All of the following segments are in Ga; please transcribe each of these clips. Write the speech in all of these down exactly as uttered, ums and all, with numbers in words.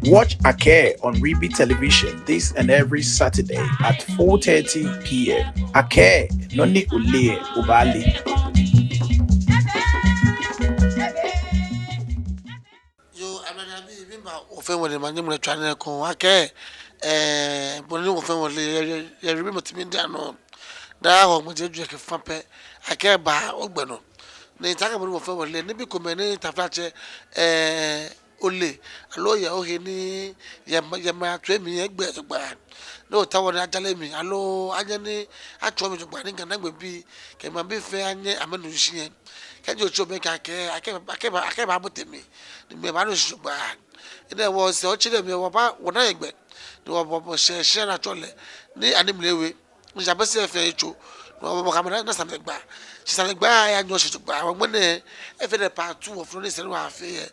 Watch Akɛɛ on Ribi Television this and every Saturday at four thirty p m. Akɛɛ, nɔ ni oleee lɛ, obaale. Yoo, ablade abii, miiba wɔfɛɛ wɔnine maŋ nyɛmɔ lɛ tswa nɛɛ kɔŋ akɛ, ɛɛ, bɔ ni wɔfɛɛ wɔle yɛ, yɛ, yɛ, yɛ Ribi Multimedia nɔ. Daa wɔŋmɛji ejwɛ kɛ fã pɛ, akɛ ba ogbɛ nɔ. Ni taakɛ bɔ ni wɔfɛɛ wɔle, nibii komɛi ni taflatsɛ, ɛɛ, ole, aloo yɛ ohe ni yɛ ma, yɛ maŋ toi mli yɛ gbɛ jogbaŋŋ. Ni otaoɔ ni ajale mli, aloo anyɛ ni atsɔɔ mli jogbaŋŋ ni Ga-Dangme bii kɛ maŋbii fɛɛ anyɛ amɛnu shishi yɛ. Kɛji otsi omɛ kɛ akɛ, akɛ, akɛ, akɛ baabote mli. Ni mɛi baanu shishi jogbaŋŋ. Enɛ wɔsɛɛ otsi lɛ mli wɔba wɔna yɛ gbɛ. Ni wɔ, wɔ, wɔshɛ, shɛ na tsɔ lɛ. Ni Ani Mlewe. Ni ja Abese fɛɛ etso. Ni wɔ, wɔ, wɔkɛ amɛ na, na sanegbaa. Shi sanegbaa yanyɔ shishi jogbaŋŋ. Wɔ ŋmɛnɛ, efee lɛ part two of nɔ ni sɛɛ ni wɔfee yɛ.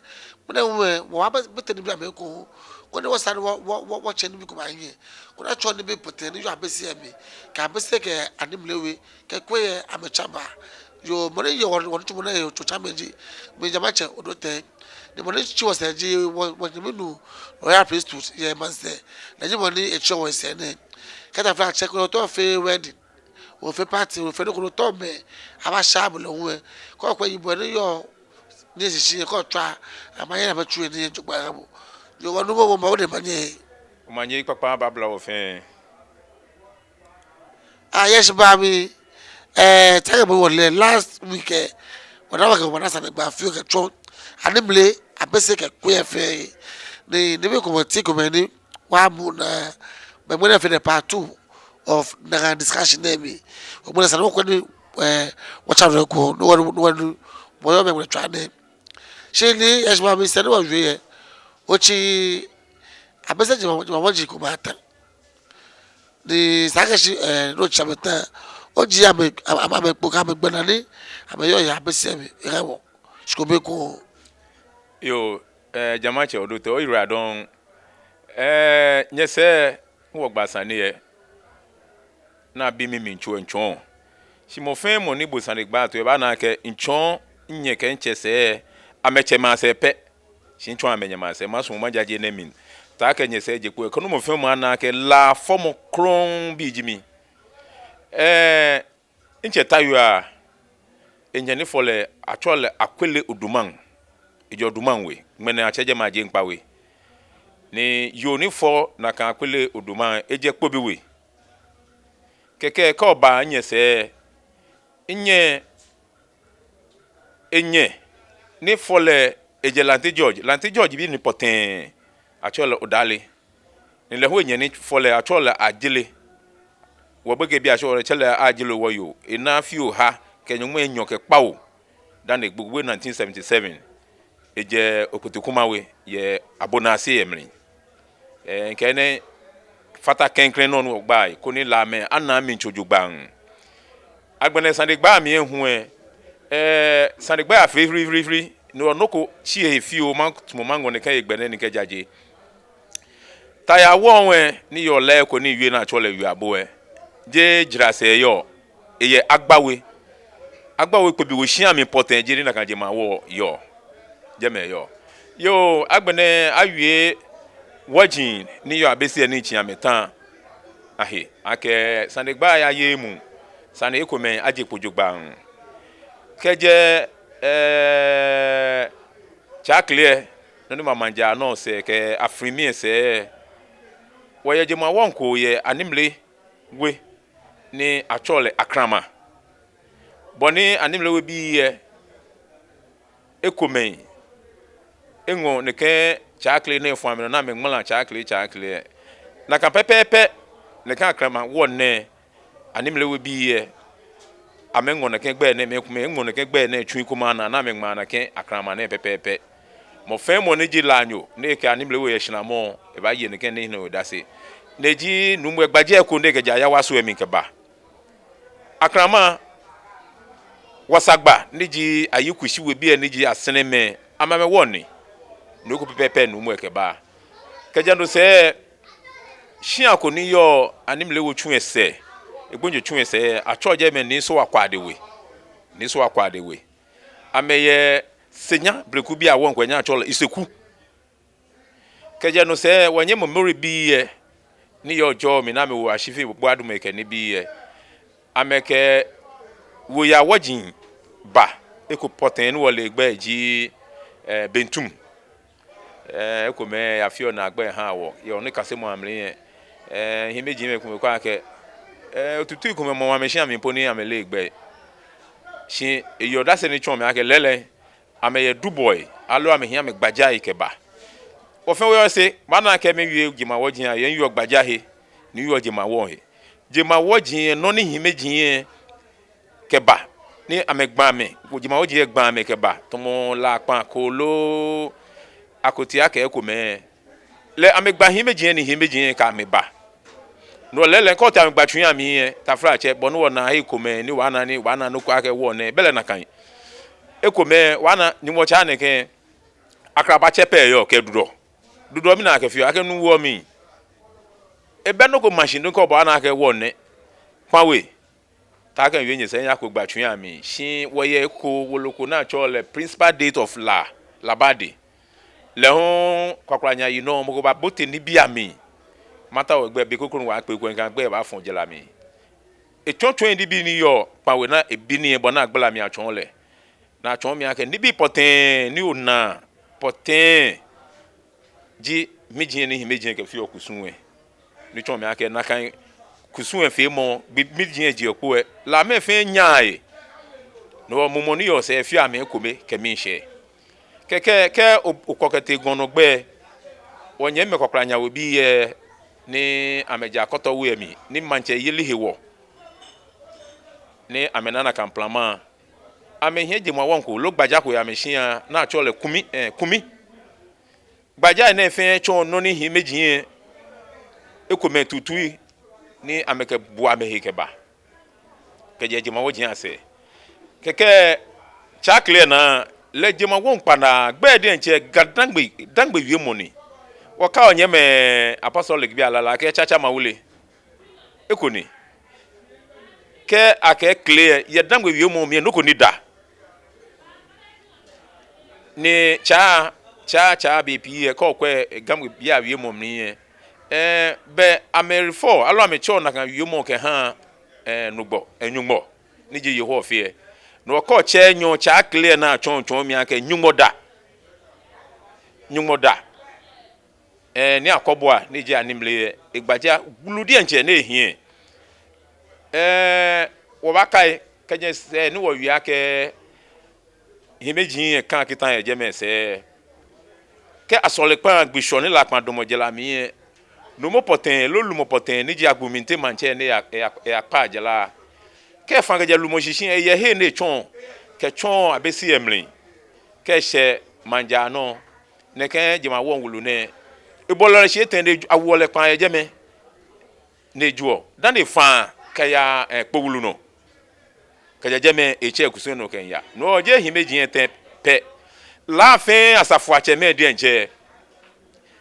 Ŋmɛnɛ hu, wɔbaabote nibii amli ekoŋŋ. Koni wɔsa ni wɔ, wɔ, wɔ, wɔtsɛ nibii komɛi anyɛ. Koni atsɔɔ nibii pɔtɛɛ ni yɔɔ Abese mli. Kɛ Abese kɛ Ani Mlewe kɛ Kwei amɛtsamba. Yoo, mɔ ni yɔɔ wɔ, wɔnitsumɔ nɛɛ yɛ tso tsamɔ ji, mi Jamatsɛ Odotei. Ni mɔ ni tsi wɔsɛɛ ji, wɔ, wɔnyɛmi nuu, Royal Priesthood, yɛ maŋsɛɛ. Lɛ ji mɔ ni etsɔ wɔsɛɛ nɛɛ. Kɛ taflatsɛ ko lɛ otao ofee wedding. Ofee party, ofee nɔ ko lɛ otao mɛi abasha bo lɛ hu lɛ. Kɛ okwɛ yibɔ ni yɔɔ, ni eshishi yɛ kɛ otswa, amɛyɛ ni amɛtsu yɛ ni yɛ jogbaŋŋ aha bo. Yoo, wɔnuumo, wɔmaŋ, wɔdɛŋ maŋ nyɛ. Omanye kpakpa aba abla wɔfɛɛ. Ah, yes, baami. Eh, taakɛ bɔ ni wɔle last week, eh, wɔna wɔkɛ, wɔna sanegbaa fioo kɛtsɔ Ani Mlewe, Abese kɛ Kwei fɛɛ. Ni, nibii komɛi, tii komɛi ni wɔmu naa, mɛi ŋmɛnɛ fee the part two of nakai discussion nɛɛ mli. Ŋmɛnɛ esa ni wɔkwɛ ni, eh, wɔtsa nɔ ko, ni wɔ, ni wɔ, ni wɔyɔɔ mɛi ŋmɛnɛ tswa nɛɛ. Shi ni, yes, baami, sɛɛ ni wɔwie yɛ. Otsi Abese jemawɔŋ, jemawɔŋ ji ko ma ta. Ni esa akɛ shi, eh, no tsa amɛta. Oji amɛ, amɛ, amɛ kpo kɛ amɛgbɛnaa ni amɛyɔɔ yɛ Abese mli, eha wɔ. Shi ko be ko. Yoo, eh, Jamatsɛ Odotei, oyiwaladɔŋŋ. Eh, nyɛsɛɛ, wɔgba sane yɛ. Ni abi mi mitsɔɔ, mitsɔɔ. Shi mɔ fɛɛ mɔ ni bo sanegbaa toi lɛ baana akɛ mitsɔɔ, minyɛ kɛ mitsɛ sɛɛ, amɛtsɛmɛi asɛɛ pɛ. Shi mitsɔɔ amɛnyɛmɛi asɛɛ, masumɔ majaje nɛɛ mli. Taakɛ nyɛsɛɛ je kpo lɛ, koni mɔ fɛɛ mɔ ana akɛ La fɔmɔ krɔŋŋ bi ji mi. Eh, mitsɛ Tawia, enyɛ ni fɔ lɛ, atsɛɔ lɛ Akwele Odumaŋ. Ejɛ Odumaŋ We. Ŋmɛnɛ atsɛ jɛmɛ Ajeŋkpa We. Ni yoo ni fɔ nakai Akwele Odumaŋ, ejɛ Kpobi We. Kɛkɛ kɛ oba minyɛ sɛɛ, minyɛ, enyɛ ni fɔ lɛ, ejɛ Lante George. Lante George bi ni pɔtɛɛ, atsɛɔ lɛ Odale. Ni lɛ hu enyɛ ni fɔ lɛ, atsɛɔ lɛ Ajele. Wɔ gbekɛ bii atsɛɔ lɛ, atsɛɔ lɛ Ajele wɔ yoo. Ena fioo oha kɛ nyɔŋmai enyɔ kɛ kpawo dani egbo We nineteen seventy-seven. Ejɛ Okpiti Kuma We yɛ Abonase yɛ mli. Eh, mikɛ enɛ fata klɛŋklɛŋ nɔ ni wɔgba lɛ, koni Lamɛi ana mitsui jogbaŋŋ. Agbɛnɛ sanegbaa mli ehu lɛ, eh, sanegbaa lɛ fee firifirifiri, ni wɔ nɔ ko tsi ehe fioo, matsumɔ maŋɔ nɛkɛ hegbɛ nɛɛ ni kɛjaje. Tawia We lɛ ni yɔɔ La ko ni wieɔ ni atsɛɔ lɛ Wiabo lɛ, jeee jara sɛɛ eyɔɔ, eyɛ Agbawe. Agbawe Kpobi We shia mli pɔtɛɛ ji he ni nakai jemawɔŋ yɔɔ. Jɛmɛ eyɔɔ. Yoo, agbɛnɛ awie wɔji ni yɔɔ Abese ni tsi amɛta ahe. Akɛ sanegbaa yaye emuu. Sane ekomɛi aje kpo jogbaŋŋ. Kɛjɛ, eh, Tsakle lɛ, nɔ ni ma maŋ ja nɔ sɛɛ kɛ Afrimi lɛ sɛɛ. Wɔyɛ jemawɔŋ ko yɛ Ani Mlewe We ni atsɛɔ lɛ Akrama. Bɔ ni Ani Mlewe We bii lɛ, ekomɛi eŋɔ nɛkɛ Tsakle nɛɛ fɔ amɛnɔ ni amɛŋmala Tsakle, Tsakle lɛ. Nakai pɛpɛɛpɛ, nɛkɛ Akrama We nɛɛ, Ani Mlewe We bii lɛ, amɛŋɔ nɛkɛ gbɛi nɛɛ, mɛi komɛi ŋɔ nɛkɛ gbɛi nɛɛ tsu eko ma naa ni amɛŋma nɛkɛ Akrama nɛɛ pɛpɛɛpɛ. Mɔ fɛɛ mɔ ni ji Lanyo, ni ekɛ Ani Mlewe We yɛ shramɔ, ebaaye nɛkɛ nii nɛɛ he odase. Ni eji nuumo lɛ gbaji ko ni ekɛjɛ Ayawaso lɛ mli kɛba. Akrama, Wasagba, ni ji Ayi Kushi We bii lɛ ni ji Asɛrɛmɛi, amɛ amɛwɔ ni. Nɔ ko pɛpɛɛpɛ nuumo lɛ kɛba. Kɛjɛ no sɛɛ, shia ko ni yɔɔ Animle Wo tsu lɛ sɛɛ, Egbonjo tsu lɛ sɛɛ, atsɛɔ jɛmɛ Nii Sowah Kwade We. Nii Sowah Kwade We. Amɛyɛ Senya Bleku bii awɔŋ ko ni atsɛɔ lɛ Iseku. Kɛjɛ no sɛɛ, wɔnyɛmimɛi Mori bii lɛ, ni yɔɔ jɔɔ mli ni amɛwo Ashifin Boadu mɛi kɛ nibii lɛ, amɛkɛ woya wɔji ba. Eko pɔtɛɛ ni wɔle egbɛi ji, eh, Bentum. Eh, ekomɛi yafeɔ naagba ehaa wɔ yɛ wɔnikasemɔ amli lɛ. Eh, hiimeji mɛi komɛi kɛɔ akɛ, eh, otutui komɛi mɔ amɛshia mli po ni amɛleee egbɛi. Shi eyɛ odase ni tsɔɔ mi akɛ lɛɛlɛŋ amɛyɛ dubɔi, aloo amɛhiɛ amɛgbajai kɛba. Wɔfɛɛ wɔyɔse, mana akɛ miwie jemawɔji lɛ, yɛ miwieɔ gbajahe, ni miwieɔ jemawɔŋ he. Jemawɔji lɛ, nɔ ni hiimeji lɛ kɛba, ni amɛgba amɛ, jemawɔji lɛ gba amɛ kɛba, tamɔ Lakpa, Kooloo, Akotia kɛ ekomɛi. Lɛ amɛgba hiimeji lɛ ni hiimeji lɛ kɛ amɛ ba. No lɛɛlɛŋ kɛ otee amɛgbatsu lɛ amli lɛ, taflatsɛ, bɔ ni wɔnaa he komɛi ni wɔna ni wɔna nɔ ko akɛ wɔŋ nɛɛ, belɛ nakai. Ekomɛi wɔna ni wɔtsa nɛkɛ, akrabatsɛ pɛ yɔɔ kɛ dudɔ. Dudɔ mli ni akɛfeɔ, akɛ nu woɔ mli. Ebɛ nɔ ko machine ni kɛ oba ona akɛ wɔŋ nɛɛ. Kpawe. Taakɛ miwie nyɛsɛɛ miyako gbatsu lɛ amli. Shi wɔyɛ eko wolo ko ni atsɛɔ lɛ principal deity of La, Labadi. Lɛ hu kwakwaranyayi nɔ, mɔ ko babote nibii amli. Matao egbɛi, be kroko ni wɔbaakpe ekoŋŋ ni mikɛ egbɛi baafɔ̃ jara mli. Etsɔɔ tsɔɔmɔ nibii ni yɔɔ Kpawe ni ebi nii lɛ bɔ ni agbala mli atsɔɔ lɛ. Ni atsɔɔ mi akɛ nibii pɔtɛɛ ni onaa pɔtɛɛ ji miji lɛ ni hiimeji lɛ kɛfeɔ kusum lɛ. Ni tsɔɔ mi akɛ nakai kusum lɛ feemɔ, gbi miji lɛ jeɔ kpo lɛ, Lamɛi fɛɛ nyaa he. No hewɔ mumɔ ni yɔɔ sɛɛ efeɔ amɛ ekome kɛ miishɛɛ. Kɛkɛ kɛ o-, okɔ kɛtee Gɔnɔ gbɛ, wɔnyɛmimɛi Kwakwaranyawe bii lɛ ni amɛja Kɔtɔwe lɛ mli, ni maŋtsɛyeli hewɔ ni amɛna nakai plama. Amɛhiɛ jemawɔŋ ko, loo gbaja ko yɛ amɛshia, ni atsɛɔ lɛ Kumi, eh, Kumi. Gbaja nɛɛ fɛɛ tsɔɔ nɔ ni hiimeji lɛ, ekomɛi tutui ni amɛkɛbuɔ amɛhe kɛba. Kɛjɛ jemawɔji lɛ asɛɛ. Kɛkɛ Tsaakle lɛ naa, lɛ jemawɔŋ kpanaa, gbɛi diɛŋtsɛ Ga Dangme, Dangme wiemɔ ni. Wɔkɛɔ wɔnyɛmimɛi apostolic bii alala akɛ Tsatsa Mawule. Eko ni. Kɛ akɛɛ kle lɛ, yɛ Dangme wiemɔ mli lɛ nɔ ko ni da. Ni Tsaa, Tsaa, Tsaa bei pii lɛ, kɛ okwɛ, eh, Ga Dangme bii awiemɔ mli lɛ, eh, bɛ amɛ refer, aloo amɛtsɛɔ nakai wiemɔ kɛhaa, eh, Nuŋtsɔ, eh, Nyɔŋmɔ, ni ji Yehowa fɛɛ. No hewɔ kɛ otsɛ nyɔ Tsaakle lɛ naa tsɔɔ, tsɔɔ mi akɛ Nyɔŋmɔ da. Nyɔŋmɔ da. Eh, Nii Akɔbua, ni ji Animle lɛ, egbaja wulu diɛŋtsɛ ni ehiɛ. Eh, wɔbaakai, kɛjɛ sɛɛ ni wɔwie akɛ hiimeji lɛ kã kita yɛ jɛmɛ sɛɛ. Kɛ asɔle kpaa gbi shɔ ni Lakpa damɔ jara mli lɛ, nuumo pɔtɛɛ, loo lumɔ pɔtɛɛ, ni ji Agbomiŋte maŋtsɛ ni eya, eya, eyakpa jara. Kɛ efã kɛjɛ lumɔ shishi lɛ, eyɛ he ni etsɔɔ, kɛtsɔɔ Abesi lɛ mli. Kɛ eshɛ maŋ jara nɔ, nɛkɛ jemawɔŋ wulu nɛɛ, ebɔlɔ lɛ shi etɛ ni awoɔ lɛ kpaa yɛ jɛmɛ ni ejoɔ. Dani efã kɛyaa, eh, Kpowulu nɔ. Kɛjɛ jɛmɛ etsɛ ekusum nɔ kɛmiiya. No hewɔ jeee hiimeji lɛ tɛ pɛ. La fɛɛ asafoatsɛmɛi diɛŋtsɛ.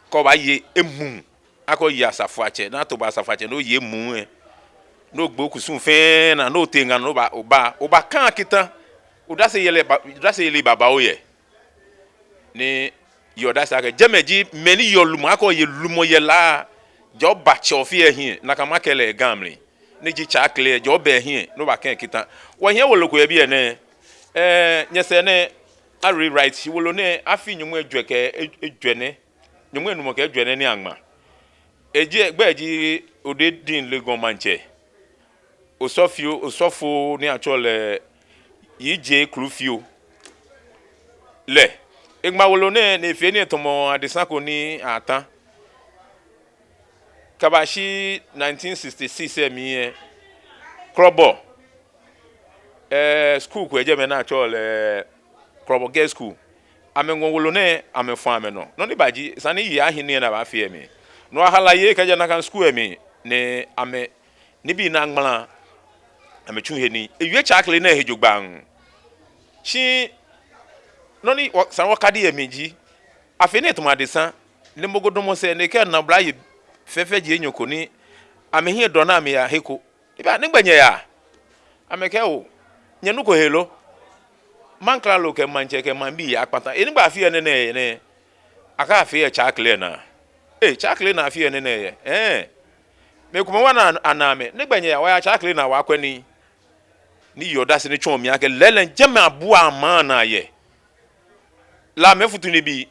Kɛ obaaye emuu, akɛ oye asafoatsɛ, ni ato bo asafoatsɛ, ni oye emuu lɛ, ni ogbe okusum fɛɛ naa, ni otee ŋa, ni oba, oba, obaakã kita. Odaseyeli ba, odaseyeli babaoo yɛ. Ni yɔɔ odase akɛ jɛmɛ ji mɛi ni yeɔ lumɔ, akɛ oye lumɔ yɛ La, ja oba Tsɛ Ofe lɛ hiɛ, nakai makɛɛ lɛ Ga mli, ni ji Tsaakle lɛ, ja oba ehiɛ, ni obakã kita. Wɔhiɛ wolo ko yɛ biɛ nɛɛ, eh, nyɛsɛɛ nɛɛ, a rewrite wolo nɛɛ, afii nyɔŋmai ejwɛ kɛ e-, ejwɛ nɛ, nyɔŋmai enumɔ kɛ ejwɛ nɛ ni aŋma. Eji, egbɛi ji Odedin Legon Maŋtsɛ. Osɔfio, osɔfo ni atsɛɔ lɛ Yije Klufio. Lɛ eŋma wolo nɛɛ ni efee nii tamɔ adesa ko ni atã. Kɛbashi nineteen sixty-six lɛ mli lɛ, Krɔbɔ, eh, school ko yɛ jɛmɛ ni atsɛɔ lɛ Krɔbɔ Girls School. Amɛŋɔ wolo nɛɛ amɛfɔ̃ amɛnɔ. Nɔ ni ba ji, esa ni yei ahi nii ni abaafee yɛ mli. No hewɔ ahala yei kɛjɛ nakai school lɛ mli ni amɛ nibii ni aŋmala, amɛtsu he nii. Ewie Tsaakle nɛɛ he jogbaŋŋ. Shi nɔ ni wɔ, esa ni wɔkadi yɛ mli ji, afee nii tamɔ adesa, Ni mɔ ko damɔ sɛɛ ni ekɛɛ nɔ oblayei fɛfɛji enyɔ ko ni amɛhiɛ dɔ ni amɛya he ko. Ebi, nɛgbɛ nyɛyaa? Amɛkɛɛ oo, nyɛnuko he lo? Maŋklalo kɛ maŋtsɛ kɛ maŋbii yaakpata. Enɛgbɛ afeɔ enɛ nɛɛ yɛ nɛɛ? Akɛɛ afeɔ yɛ Tsakle naa. Ee, Tsakle naa afeɔ enɛ nɛɛ yɛ? Ɛɛ. Mɛi komɛi wa ni ana amɛ. Nɛgbɛ nyɛyaa? Wɔyaa Tsakle naa wɔyakwɛ nii. Ni yeɔ odase ni tsɔɔ mi akɛ lɛɛlɛŋ jɛmɛ abuaa maŋ naa yɛ. Lamɛi futu nibii.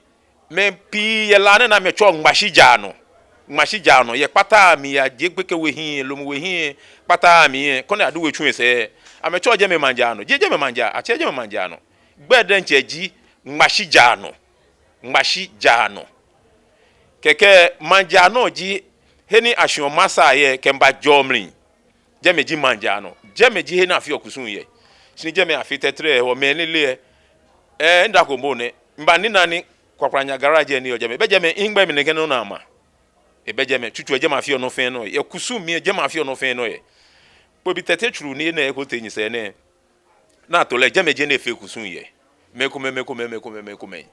Mɛi pii yɛ La nɛɛ ni amɛtsɛɔ Ŋmashi Jaa nɔ. Ŋmashi Jaa nɔ. Yɛ kpataa mli, yɛ gbekɛbii ahiɛ, Lomiwoo ahiɛ, kpataa mli, koni adu we tsu esɛɛ. Amɛtsɛɔ jɛmɛ Maŋ Jaa nɔ. Jeee jɛmɛ Maŋ Jaa, atsɛɛɛ jɛmɛ Maŋ Jaa nɔ. Gbɛi diɛŋtsɛ ji Ŋmashi Jaa nɔ. Ŋmashi Jaa nɔ. Kɛkɛ Maŋ Jaa nɔ ji he ni ashiɔ masa yɛ kɛmiiba Jɔɔ mli. Jɛmɛ ji Maŋ Jaa nɔ. Jɛmɛ ji he ni afeɔ kusum yɛ. Shi jɛmɛ afeɔ tɛtrɛɛ, hewɔ mɛi ni le lɛ, ee, midako mbo nɛ. Mibanina ni Kwakwalanya garage ni yɔɔ jɛmɛ. Ebɛ jɛmɛ, mihiŋmɛi mli nɛkɛ nɔ ni ama. Ebɛ jɛmɛ, tsutsu lɛ jɛmɛ afeɔ nɔ fɛɛ nɔ yɛ. Kusum mli lɛ jɛmɛ afeɔ nɔ fɛɛ nɔ yɛ. Kpobi Tɛte Tsuru ni enɛ eko tee nyɛsɛɛ nɛɛ. Ni ato lɛ jɛmɛ ji he ni efeɔ kusum yɛ. Mɛi komɛi, mɛi komɛi, mɛi komɛi, mɛi komɛi.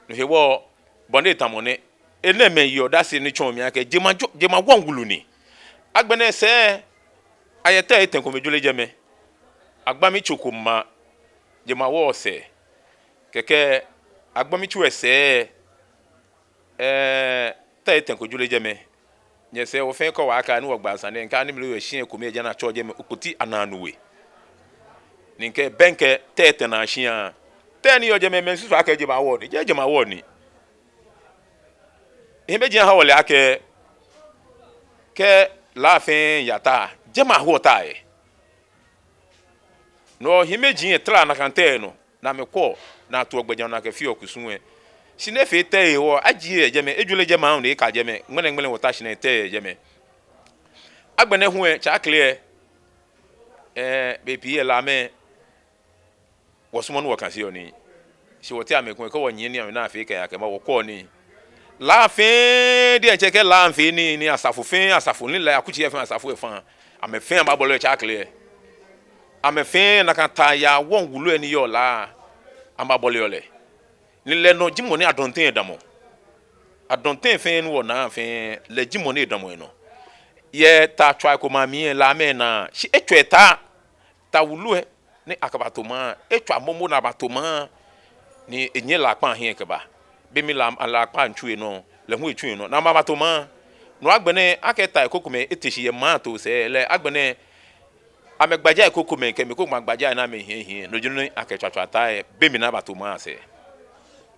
No hewɔ, bɔ ni etamɔ nɛ. Enɛɛmɛi yeɔ odase ni tsɔɔ mi akɛ jemawɔŋ, jemawɔŋ wulu ni. Agbɛnɛ sɛɛ, ayɛ tɛi etɛ ko miijɔle jɛmɛ. Agbami tso ko ma jemawɔŋ sɛɛ. Kɛkɛ agbami tso lɛ sɛɛ, ee, tɛi etɛ ko jɔle jɛmɛ. Nyɛsɛɛ wɔfɛɛ kɔ wɔ aka ni wɔgba sane, mikɛɛ Nimle We shia ko mli yɛ jɛmɛ ni atsɛɔ jɛmɛ Okpoti Ananu We. Ni mikɛɛ bɛŋkɛ tɛi etɛ naa shia. Tɛi ni yɔɔ jɛmɛ, mɛi susuɔ akɛ jemawɔŋ ni, jeee jemawɔŋ ni. Hiimeji aha wɔle akɛ, kɛ La fɛɛ ya ta, jɛmɛ ahoɔ ta yɛ. No hiimeji lɛ tara nakai tɛi nɔ, ni amɛkwɛɔ, ni atoɔ gbɛjianɔ ni akɛfeɔ kusum lɛ. Shi ni efee tɛi hewɔ, ajie yɛ jɛmɛ, ejɔle jɛmɛ aahu ni eka jɛmɛ, ŋmɛnɛŋmɛnɛ wɔta shi nɛɛ tɛi yɛ jɛmɛ. Agbɛnɛ hu lɛ, Tsakle lɛ, ee, bei pii lɛ Lamɛi, wɔsumɔɔɔ ni wɔkaseɔ nii. Shi wɔteŋ mɛi komɛi kɛ wɔnyiɛ nii amɛnaa fɛɛ kɛya kɛba wɔkwɛɔ nii. La fɛɛ diɛŋtsɛ kɛ La fɛɛ ni, ni asafo fɛɛ, asafo ni La akutsei fɛɛ, asafo lɛ fã. Amɛfɛɛ amɛbabɔleɔ Tsakle lɛ. Amɛfɛɛ nakai ta ya wɔŋ wulu lɛ ni yɔɔ La. Amɛbabɔleɔ lɛ. Ni lɛ nɔ ji mɔ ni Adɔntɛŋ damɔ. Adɔntɛŋ fɛɛ ni wɔnaa fɛɛ, lɛ ji mɔ ni damɔ enɔ. Yɛ ta tswai komɛi amli lɛ Lamɛi naa. Shi etswa ta, ta wulu lɛ ni akɛbato maŋ, etswa momo ni abato maŋ, ni enyiɛ La kpãa hiɛ kɛba. Be mli La, La kpãa miitsu enɔ, lɛ hu etsu enɔ, ni amɛbato maŋ. No agbɛnɛ akɛ tai komɛi ete shi yɛ maŋ too sɛɛ lɛ, agbɛnɛ amɛgba jai komɛi kɛ mɛi komɛi gba jai ni amɛhiɛ hiɛ, no ji nɔ ni akɛtswatswa ta lɛ, be mli ni abato maŋ sɛɛ.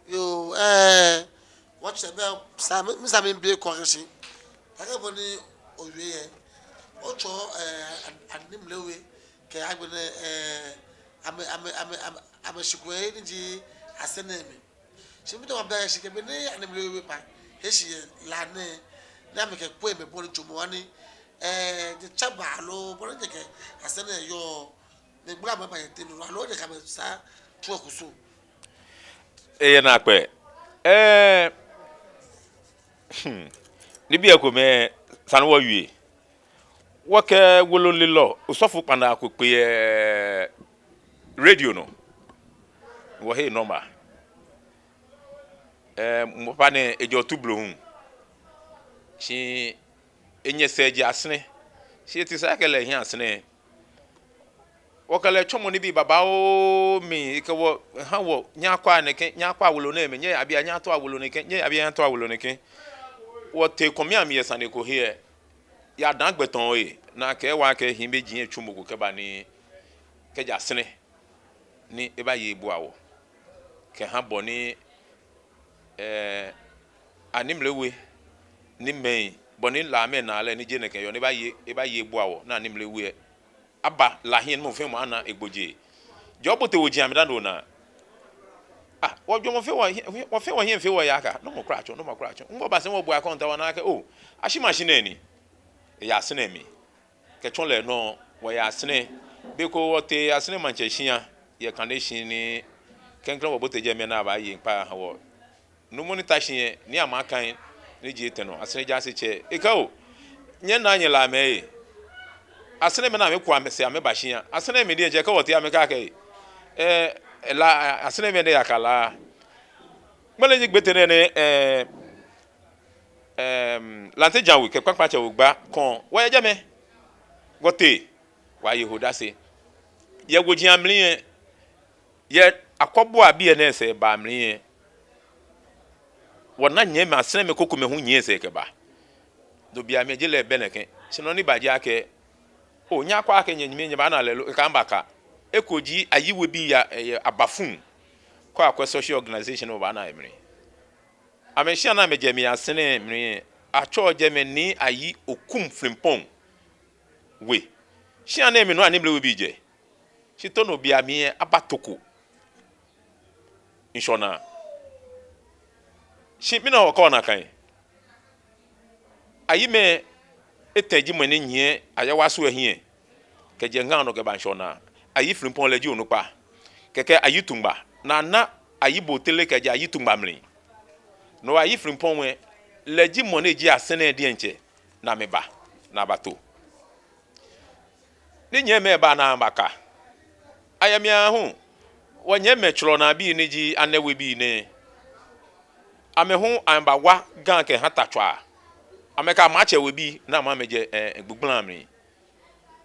Yoo, ee, wɔtsɛ bɛ, sa mi, mi sa mi bi kɔ kɛshi. Akɛ bɔ ni owie yɛ. Otsɔɔ, ee, An-, Animle We kɛ agbɛnɛ, ee, amɛ, amɛ, amɛ, amɛ, amɛshikpɔŋ ni ji Asɛrɛ mli. Shi mitao mabi akɛ shi kɛ bɔ ni Animle We ba he shi yɛ La nɛɛ, ni amɛkɛ kpɔ amɛbɔle jɔɔmɔ wa ni, ee, je tsaba aloo bɔ ni je kɛ Asɛrɛ yɔɔ, mɛi gbla amɛba yɛ tɛŋŋ nɔ, aloo je kɛ amɛsaa tsuɔ kusum. Eye naakpɛɛ. Ee, hmm, nibii komɛi esa ni wɔwie. Wɔkɛ wololelɔ, osɔfo kpanaa ko kpe yɛ radio nɔ. Wɔhe number. Ee, mɔ papa nɛɛ ejɛ Otublohum. Shi enyɛ sɛɛ ji Asɛrɛ. Shi eti sɛɛ akɛ lɛ ehi Asɛrɛ. Wɔkɛ lɛ tsɔmɔ nibii babaoo mli, ekɛ wɔ, eha wɔ, nyɛkwɛa nɛkɛ, nyɛkwɛa wolo nɛɛ mli, nyɛyabia nyɛtoa wolo nɛkɛ, nyɛyabia nyɛtoa wolo nɛkɛ. Wɔtee kɔmia mli yɛ sane ko he lɛ, yɛ Adaa gbɛtɔŋ lɛ, ni akɛɛ wɔ akɛ hiimeji lɛ tsu mɔ ko kɛba ni kɛjɛ Asɛrɛ ni ebaye ebua wɔ. Kɛha bɔ ni, ee, Animle We ni mɛi, bɔ ni Lamɛi naa lɛ ni jeee nɛkɛ yɔɔ ni ebaye, ebaye ebua wɔ, ni Animle We lɛ aba La hiɛ ni mɔ fɛɛ mɔ ana egbojee. Jɔɔ bote woji amli dani ona. Ah, wɔjwɛŋmɔ fɛɛ wɔhiɛ, wɔfɛɛ wɔhiɛ fɛɛ wɔya kaa. Nɔ mɔ kwraa tsɔ, nɔ mɔ kwraa tsɔ. Ŋmɔ ba sɛɛ wɔbu akɔnta wɔna akɛ, oo, ashi mashi nɛɛ ni. Eya Asɛrɛ mli. Kɛtsɔ lɛ nɔ, wɔya Asɛrɛ. Be ko wɔtee Asɛrɛ maŋtsɛ shia, yɛ kane shi ni klɛŋklɛŋ wɔbote jɛmɛ ni abaye ŋkpai aha wɔ. Nuumo ni ta shi lɛ, Nii Amakan, ni ji etɛ nɔ, Asɛrɛ jaasetsɛ. Ekɛɛ oo, nyɛna nyɛ Lamɛi ee. Asɛrɛmɛi ni amɛku amɛsɛɛ amɛba shia. Asɛrɛmɛi diɛŋtsɛ kɛ wɔtee amɛkɛɛ akɛ, ee, La, Asɛrɛmɛi diɛŋtsɛ yaka La. Mɛni ji gbete nɛɛ ni, ee, Lante Jan We kɛ Kpaŋkpaŋtsɛ We gba kɔŋ, wɔyɛ jɛmɛ. Wɔtee, wɔye he odase. Yɛ woji amli lɛ, yɛ Akɔbua bii lɛ anɛɛ sɛɛbaa mli lɛ, wɔna nyɛmimɛi Asɛrɛmɛi komɛi hu nyiɛ sɛɛ kɛba. No bei amli lɛ je lɛ bɛ nɛkɛ. Shi nɔ ni ba ji akɛ, oo, nyɛkwɛa akɛ nyɛnyɛmi nyɛbaana lɛ lo, eka mibaka. Eko ji Ayi We bii ya, eh, Abafum. Kɛ akwɛ social organization obaana yɛ mli. Amɛshia ni amɛjɛ mli yɛ Asɛrɛ mli lɛ, atsɛɔ jɛmɛ Nii Ayi Okum Frimpong We. Shia nɛɛ mli nɔŋŋ Animle We bii jɛ. Shi to no bei amli lɛ abatoko ŋshɔnaa. Shi mina wɔkɛɔ nakai. Ayimɛi etɛ ji mɛi ni nyiɛ Ayawaso lɛ hiɛ kɛjɛ Ga nɔ kɛba ŋshɔnaa. Ayi Frimpong lɛ ji onukpa. Kɛkɛ Ayi Tungba. Ni ana Ayi Botere kɛjɛ Ayi Tungba mli. No Ayi Frimpong lɛ, lɛ ji mɔ ni ji Asɛrɛ diɛŋtsɛ ni amɛba, ni abato. Ni nyɛmimɛi ba ni amɛbaka. Ayɛ mli aahu, wɔnyɛmimɛi Tsolɔnaa bii ni ji Anɛ We bii nɛɛ, amɛ hu amɛbawa Ga kɛha Tatswaa. Amɛkɛ Amatsɛ We bii ni amɛ amɛjɛ, eh, gbugbla mli.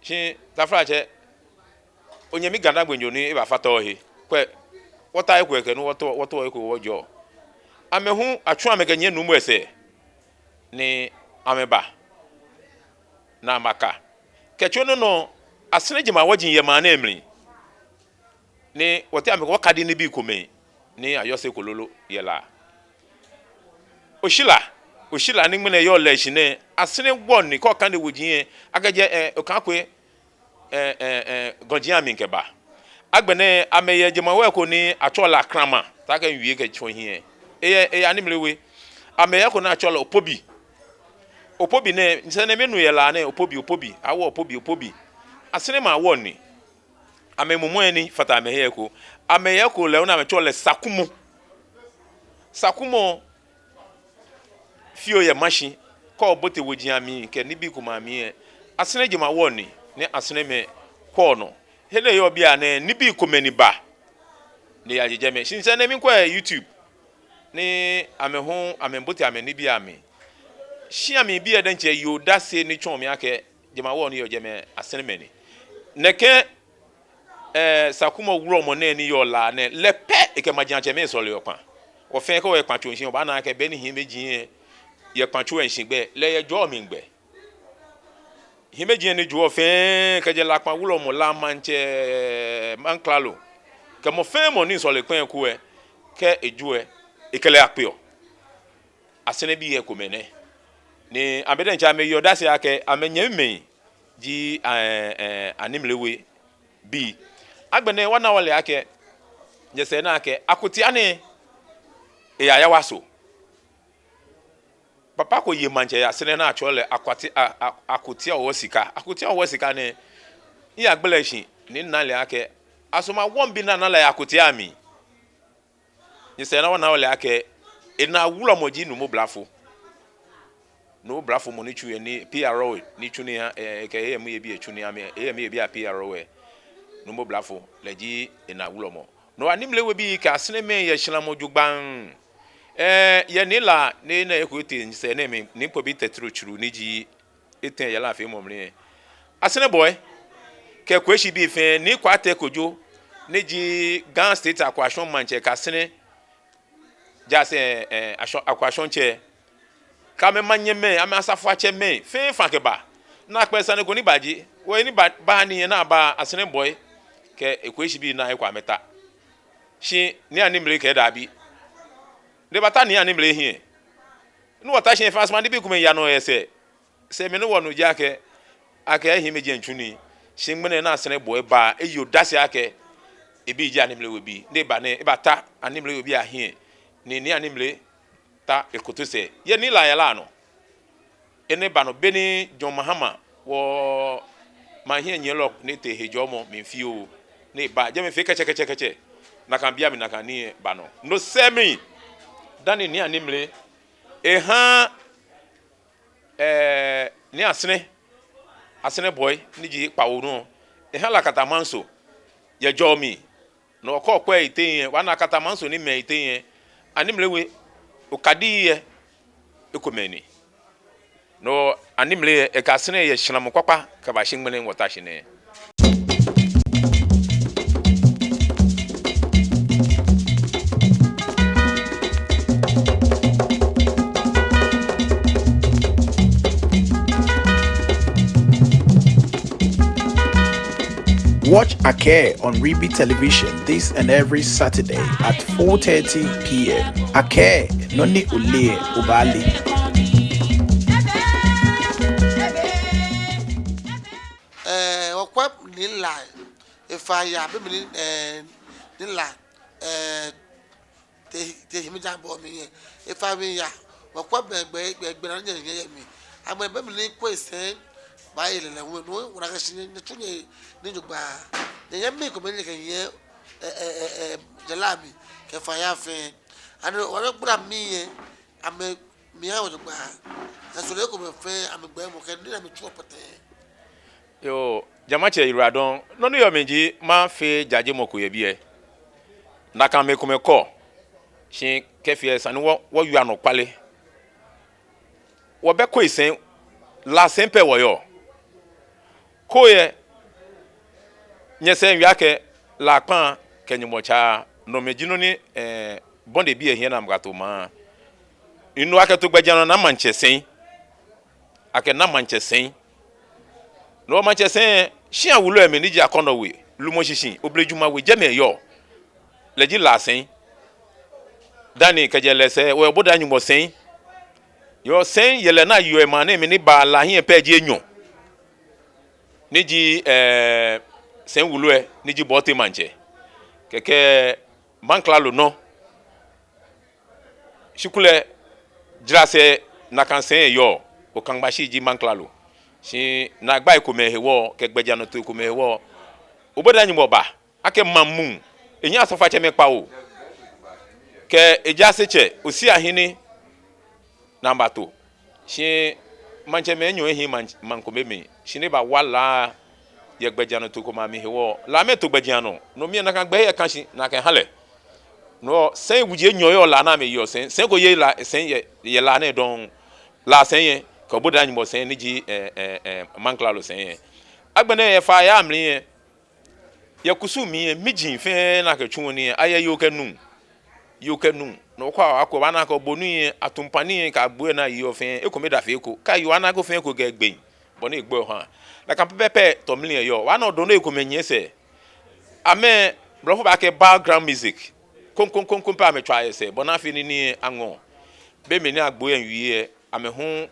Shi taflatsɛ, onyɛmi Ga Dangbenyo ni ebafata ohe. Kwɛ, wɔta eko kɛ nu, wɔto, wɔto eko wɔjɔɔ. Amɛ hu atsu amɛ kɛnyiɛ Nuumo lɛ sɛɛ ni amɛba ni amɛbaka. Kɛtsɔ no nɔ, Asɛrɛ jemawɔji yɛ maŋ nɛɛ mli. Ni wɔteŋ amɛkɛ wɔkadi nibii komɛi ni ayɔse ko lolo yɛ La. Oshila, Oshila ni ŋmɛnɛ yɔɔ Leshi nɛɛ, Asɛrɛ wɔŋ ni, kɛ okane woji lɛ, akɛjɛ, eh, Okaŋkoi, eh, eh, eh, gɔji amli kɛba. Agbɛnɛ amɛyɛ jemawɔŋ ko ni atsɛɔ lɛ Akrama, taakɛ miwie kɛtsɔ hiɛ. Eyɛ, eyɛ Animle We. Amɛyɛ eko ni atsɛɔ lɛ Opobi. Opobi nɛɛ, nyɛsɛɛ nɛɛ mɛi nu yɛ La nɛɛ, Opobi, Opobi, awoɔ Opobi, Opobi. Asɛrɛ maŋ wɔŋ ni. Amɛmumɔ lɛ ni fata amɛhe eko. Amɛyɛ eko lɛ, ona amɛtsɛɔ lɛ Sakumɔ. Sakumɔ fioo yɛ Mashi, kɛ obote woji amli kɛ nibii komɛi amli lɛ, Asɛrɛ jemawɔŋ ni, ni Asɛrɛmɛi kwɛɔ nɔ. He ni eyɔɔ bianɛ, nibii komɛi ni ba ni eyaje jɛmɛ. Shi nyɛsɛɛ nɛɛ miikwɛ YouTube ni amɛ hu amɛbote amɛnibii amli. Shia mli bii lɛ diɛŋtsɛ yeɔ odase ni tsɔɔ mi akɛ jemawɔŋ ni yɔɔ jɛmɛ Asɛrɛmɛi ni. Nɛkɛ, eh, Sakumɔ wulɔmɔ nɛɛ ni yɔɔ La nɛɛ, lɛ pɛ ekɛ majiatsɛmɛi sɔleɔ Kpa. Wɔfɛɛ kɛ wɔyɛ Kpa tso shishi obaana akɛ be ni hiimeji lɛ yɛ Kpa tso lɛ shishi gbɛ, lɛ eyɛ jɔɔ mli gbɛ. Hiimeji lɛ ni joɔ fɛɛ, kɛjɛ La Kpa wulɔmɔ, La maŋtsɛ, maŋklalo, kɛ mɔ fɛɛ mɔ ni sɔle Kpa ko lɛ, kɛ ejo lɛ, ekɛ lɛ akpeɔ. Asɛrɛ bii lɛ ekomɛi nɛ. Ni amɛ diɛŋtsɛ amɛyeɔ odase akɛ amɛnyɛmimɛi ji, eh, eh, Animle We bii. Agbɛnɛ wɔna wɔle akɛ, nyɛsɛɛ na akɛ, Akotia nɛɛ, eyɛ Ayawaso. Papa ko ye maŋtsɛ yɛ Asɛrɛ ni atsɛɔ lɛ Akwati-, a, a, Akotia Owosika. Akotia Owosika nɛɛ, miyagbele shi ni mina lɛ akɛ, Asɔma wɔŋ bi ni ana lɛ yɛ Akotia mli. Nyɛsɛɛ na wɔna wɔle akɛ, enaa wulɔmɔ ji Nuumo Blafo. Nuumo Blafo mɔ ni tsu yɛ ni P R O ni tsu ni ha, eh, kɛ eyɛ mu yɛ biɛ tsu ni ha mi, eyɛ mu yɛ biɛ P R O lɛ. Nuumo Blafo, lɛ ji enaa wulɔmɔ. No Animle We bii kɛ Asɛrɛmɛi yɛ shramɔ jogbaŋŋ. Eh, yɛ Nii La ni nɛ eko etee nyɛsɛɛ nɛɛ mli, Nii Kpobi Tetteh Tsuru ni ji etɛ yɛ La feemɔ mli lɛ, Asɛrɛ Boi kɛ Kweshie bii fɛɛ, Nii Kwartei Kojo ni ji Ga State Akwashɔŋ maŋtsɛ kɛ Asɛrɛ jaase, eh, Ashɔ-, Akwashɔŋtsɛ, kɛ amɛ manyɛmɛi, amɛ asafoatsɛmɛi fɛɛ fa kɛba. Ni akpɛ sane ko ni ba ji, wɔyi ni ba, ba ni yɛ ni aba Asɛrɛ Boi kɛ Kweshie bii ni eko amɛta. Shi Nii Animle kɛɛ dabi. Ni ebata Nii Animle hiɛ. Ni wɔta shi fɛɛ, Asɔma nibii komɛi yaa nɔ yɛ sɛɛ. Sɛɛ mli ni wɔnu ji akɛ, akɛ hiimeji lɛ miitsu nii. Shi ŋmɛnɛ ni Asɛrɛ Boi ba, eye odase akɛ ebii ji Animle We bii. Ni eba nɛɛ, ebata Animle We bii ahiɛ. Ni Nii Animle ta ekoto sɛɛ yɛ Nii La yɛ La nɔ. Enɛ ba nɔ beni John Mahama, wɔmaŋ hiɛnyiɛlɔ ni tee hejɔɔmɔ mli fioo, ni eba jɛmɛ fee kɛtsɛkɛtsɛkɛtsɛ. Nakai beiaŋ mli nakai nii ba nɔ. No sɛɛ mli dani Nii Animle eha, eh, Nii Asɛrɛ, Asɛrɛ Boi ni ji kpawo nɔ, eha lɛ Akatamanso yɛ jɔɔ mli. No kɛ okwɛ yiteŋ lɛ, obaana Akatamanso ni mɛ yiteŋ lɛ, Animle We okadii lɛ ekomɛi ni. No Animle lɛ, ekã sane lɛ yɛ shramɔ kpakpa kɛbashi ŋmɛnɛ wɔta shi nɛɛ. Watch Akɛɛ on Ribi Television this and every Saturday at four thirty p m. Akɛɛ, nɔ ni oleee lɛ, obaale. Ɛɛ, wɔkwɛ Nii La, efa ya, be mli ni, ɛɛ, Nii La, ɛɛ, te, te himi ja bɔ mli yɛ. Efa mli ya, wɔkwɛ gbɛ, gbɛ, gbɛ, gbɛ naa ni nyɛ, nyɛ yɛ mli. Amɛ be mli ni kwɛ sɛi, baaye lɛlɛ hu, no, wɔna akɛ shi nyɛ, nyɛtsu nyɛ, nii jogbaŋŋ. Nyɛ, nyɛ mli komɛi nyɛkɛnyiɛ, ɛɛ, ɛɛ, ɛɛ, ɛɛ, jara mli, kɛ faya fɛɛ. Ani, wɔna gbra mli yɛ, amɛ mli ha wɔ jogbaŋŋ. Sɔle komɛi fɛɛ, amɛgbɛɛmɔ kɛ nii ni amɛtsuɔ pɔtɛɛ. Yoo, jamatsɛ, oyiwaladɔŋŋ. Nɔ ni yɔɔ mli ji, mafee jajemɔ ko yɛ biɛ. Nakai mɛi komɛi kɔ. Shi kɛfee lɛ esa ni wɔ, wɔwie anɔkwale. Wɔbɛ Koyi sɛi, La sɛi pɛ wɔyɔɔ. Koyi lɛ, nyɛsɛɛ miwie akɛ, La kpaa kɛ Nyɔŋmɔ tsaa, no mli ji nɔ ni, ɛɛ, Bɔnde bii lɛ hiɛ ni amɛkɛto maŋ. Minu akɛ to gbɛjianɔ lɛ, Naa Maŋtsɛ sɛi. Akɛ Naa Maŋtsɛ sɛi. No Maŋtsɛ sɛi lɛ, shia wulu lɛ mli ni ji Akɔnɔ We, Lumɔ Shishi, Oblejuma We, jɛmɛ eyɔɔ. Lɛ ji La sɛi. Dani kɛjɛ lɛ sɛɛ, wɔyɛ Obodai Nyɔŋmɔ sɛi. Yoo, sɛi yɛlɛ ni yɔɔ maŋ nɛɛ mli ni baa La hiɛ pɛ ji enyɔ. Ni ji, ɛɛ, sɛi wulu lɛ, ni ji Bɔɔte Maŋtsɛ. Kɛkɛ maŋklalo nɔ. Shi kulɛ, Jrasɛ, nakai sɛi eyɔɔ, Okaŋmashi ji maŋklalo. Shi naagbai komɛi hewɔ, kɛ gbɛjianɔtoo komɛi hewɔ, Obodai Nyɔŋmɔ ba, akɛ maŋ muu, enyɛ asafoiatsɛmɛi kpawo. Kɛ ejaasetsɛ, Osia Hene, ni abato. Shi maŋtsɛmɛi enyɔ ehi maŋ, maŋ kome mli. Shi ni ebawa La yɛ gbɛjianɔtoo komɛi amli hewɔ, Lamɛi to gbɛjianɔ. No mli lɛ nakai gbɛi lɛ kã shi, ni akɛha lɛ. No sɛi wuji enyɔ yɔɔ La ni amɛyeɔ sɛi. Sɛi ko yeee La sɛi yɛ, yɛ La nɛɛ dɔŋŋ. La sɛi lɛ, kɛ Obodai Nyɔŋmɔ sɛi ni ji, ɛɛ, ɛɛ, ɛɛ, maŋklalo sɛi lɛ. Agbɛnɛ yɛ faya mli lɛ, yɛ kusum mli lɛ, miji fɛɛ ni akɛtsuɔ nii lɛ, ayɛ yoo kɛ nuu. Yoo kɛ nuu. No okwɛ, okwɛ, obaana akɛ obonu lɛ, atumpa nii lɛ, kɛ agbo lɛ ni ayeɔ fɛɛ, ekomedafee eko. Kɛ yoo ana eko fɛɛ eko kɛ egbɛi, bɔ ni egbo ha. Nakai pɛpɛɛpɛ tɔ mli lɛ yɔɔ. Obaana odɔŋ ni ekomɛi nyiɛ sɛɛ. Amɛ, blɔfo baakɛɛ background music. Koŋkoŋkoŋkoŋ pɛ amɛtswaa yɛ sɛɛ, bɔ ni afee ni nii lɛ aŋɔɔ. Be mli ni agbo lɛ miiwie lɛ, amɛ hu,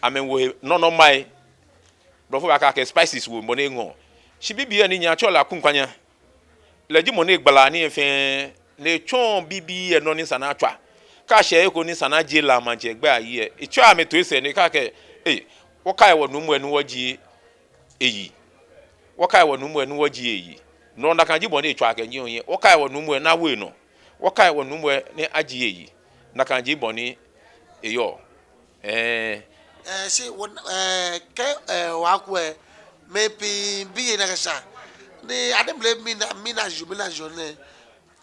amɛwo he nɔnɔmai. Blɔfo baakɛɛ akɛ spices wo bɔ ni eŋɔɔ. Shi bibioo ni nyɛtsɛɔ lɛ Akuŋkwanya, lɛ ji mɔ ni egbalaa nii lɛ fɛɛ, ni etsɔɔ bibioo nɔ ni sa ni atswa. Kɛ ashɛ he ko ni sa ni ajie La Maŋtsɛ gbɛi ayi lɛ, etsɛɔ amɛtoi sɛɛ ni ekɛɛ akɛ, ee, wɔkai wɔnuumo lɛ ni wɔjie eyi. Wɔkai wɔnuumo lɛ ni wɔjie eyi. No nakai ji bɔ ni etswaa kɛnyiɛɔ hiɛ. Wɔkai wɔnuumo lɛ ni awo enɔ. Wɔkai wɔnuumo lɛ ni ajie eyi. Nakai ji bɔ ni eyɔɔ. Ɛɛ. Ɛɛ, shi wɔ, ɛɛ, kɛ, ɛɛ, wɔkwɛ, mɛi pii biyei ni akɛshɛ. Ni Animle mina, mina jio, mina jio nɛɛ.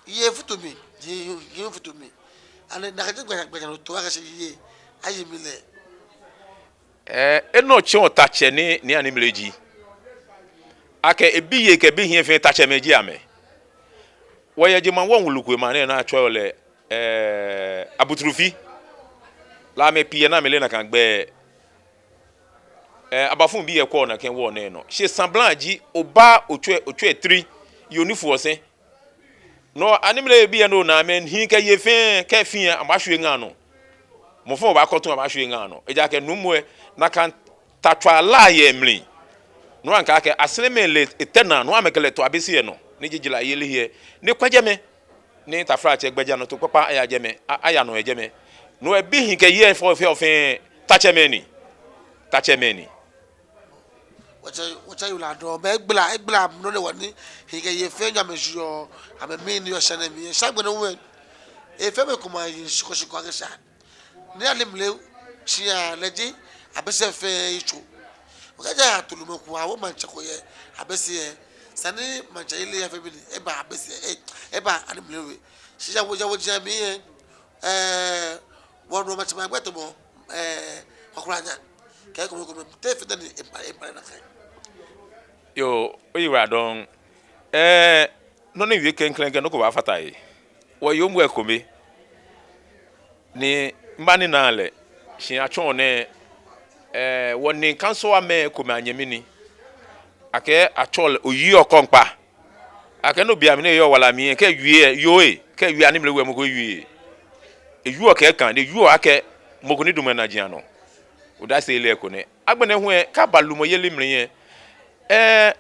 Yei futu mli, yei, yei futu mli. Ani nakai ji gbɛ, gbɛjianɔtoo akɛshɛ yei, ayi mli lɛ. Ɛɛ, enɔ tsɔɔ tatsɛ ni, ni Animle ji. Akɛ ebiyei kɛ ebihiɛ fɛɛ tatsɛmɛi ji amɛ. Wɔyɛ jemawɔŋ wulu ko yɛ maŋ nɛɛ ni atsɛɔ lɛ, ɛɛ, Abuturufi. Lamɛi pii yɛ ni amɛleee nakai gbɛi. Ɛɛ, Abafum bii lɛ kwɛɔ nakai wɔŋ nɛɛ nɔ. Shi sabla ji, obaa otswɛ, otswɛ tiri, yoo ni foɔ sɛi. No Animle bii lɛ no ni amɛhii kɛ yei fɛɛ kɛ fɛɛ amɛbaashwie ŋa nɔ. Mɔ fɛɛ mɔ baakɔ tu amɛbaashwie ŋa nɔ. Ejaakɛ nuumo lɛ nakai ta tswaa La yɛ mli. No hewɔ akɛɛ akɛ Asɛrɛmɛi lɛ etɛ naa, no hewɔ amɛkɛ lɛ to Abese lɛ nɔ. Ni ji jara yeli he lɛ. Ni ekwɛ jɛmɛ. Ni taflatsɛ gbɛjianɔtoo kpakpa aya jɛmɛ, a-, aya nɔ yɛ jɛmɛ. No hewɔ ebihii kɛ yei fɛɛ fɛɛ fɛɛ tatsɛmɛi ni. Tatsɛmɛi ni. Wɔtsɛ, wɔtsɛ yoo lɛ dɔŋŋ, bɛ egbala, egbala nɔ ni wɔ ni hii kɛ yei fɛɛ nyɔ amɛshiɔ, amɛmli ni yɔɔ shia nɛɛ mli, shia gbɛ nɔ wɛ. Efee mɛi komɛi ayi shikɔ shikɔ akɛshɛ. Ni Animle shia lɛ ji Abese fɛɛ yitso. Okɛɛ ja Tulumɔ ko awo maŋtsɛ ko yɛ Abese lɛ. Sani maŋtsɛ yeli lɛ afee mɛni, eba Abese, e, eba Animle we. Shi ja wɔ, ja wɔji amli lɛ, ɛɛ, wɔnu maŋtsɛmɛi agbɛi tamɔ, ɛɛ, Kwakwranya. Kɛ ekomekome, te efite ni eba, eba nakai. Yoo, oyiwaladɔŋŋ. Ɛɛ, nɔ ni owie klɛŋklɛŋ kɛ nɔ ko baafata he. Wɔyoomo ekome ni mba ni mina lɛ, shi atsɔɔ nɛɛ, ɛɛ, wɔnii kansɔɔmɛi komɛi anyɛmi ni. Akɛ atsɔɔ lɛ Oyiokɔŋkpa. Akɛ no be mli ni eyɔɔ wala mli lɛ, kɛ ewie lɛ, yoo lɛ, kɛ ewie lɛ, Nimle We mɔ ko ewieee. Ewieɔ kɛ ekãa, ni ewieɔ akɛ mɔ ko ni damɔ enajiaŋ nɔ. Odase lɛ eko nɛ. Agbɛnɛ hu lɛ, kɛ aba lumɔyeli mli lɛ, ɛɛ,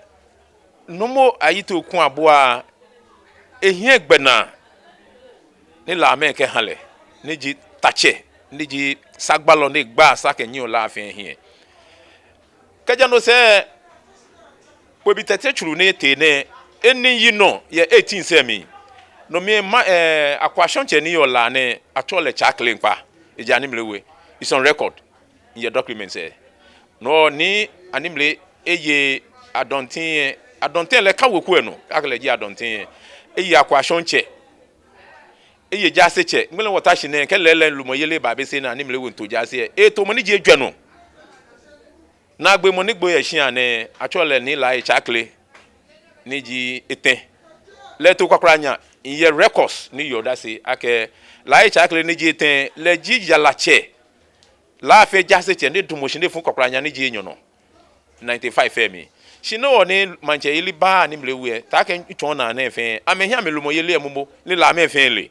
Nuumo Ayi Teiko Abua, ehiɛ gbɛnaa ni Lamɛi kɛha lɛ, ni ji tatsɛ, ni ji sagbalɔ ni gbaa sa kɛnyiɛɔ La fɛɛ hiɛ. Kɛjɛ no sɛɛ, Kpobi Tɛte Tsuru ni etee nɛɛ, eni yi nɔ yɛ eighteen sɛɛ mli. No mli lɛ, ɛɛ, Akwashɔŋtsɛ ni yɔɔ La nɛɛ, atsɛɔ lɛ Tsɛ Akle Ŋkpa, eji Animle We. It's on record. Eyɛ documents lɛ. No ni Animle eye Adɔnten lɛ, Adɔnten lɛ ka weku lɛ nɔ, akɛ lɛ ji Adɔnten lɛ. Eye Akwashɔŋtsɛ. Eye Jaasetsɛ. Ŋmɛnɛ wɔta shi nɛɛ, kɛ lɛɛlɛŋ lumɔyeli ba Abese ni Animle We miito jaase lɛ, eto mɔ ni ji ejwɛ nɔ. Naagbee mɔ ni gbo yɛ shia nɛɛ, atsɛɔ lɛ Nii Laye Tsɛ Akle, ni ji etɛ. Lɛ eto Kwakwlanya, eyɛ records ni yeɔ odase akɛ Laye Tsɛ Akle ni ji etɛ, lɛ ji yalatsɛ, La fɛɛ Jaasetsɛ ni damɔ shi ni efu Kwakwlanya ni ji enyɔ nɔ. Ninety-five fɛɛ mli. Shi no hewɔ ni maŋtsɛyeli ba Animle We lɛ, taakɛ mitsɔɔ naa nɛɛ fɛɛ, amɛhiɛ amɛlumɔyeli lɛ momo, ni Lamɛi fɛɛ le.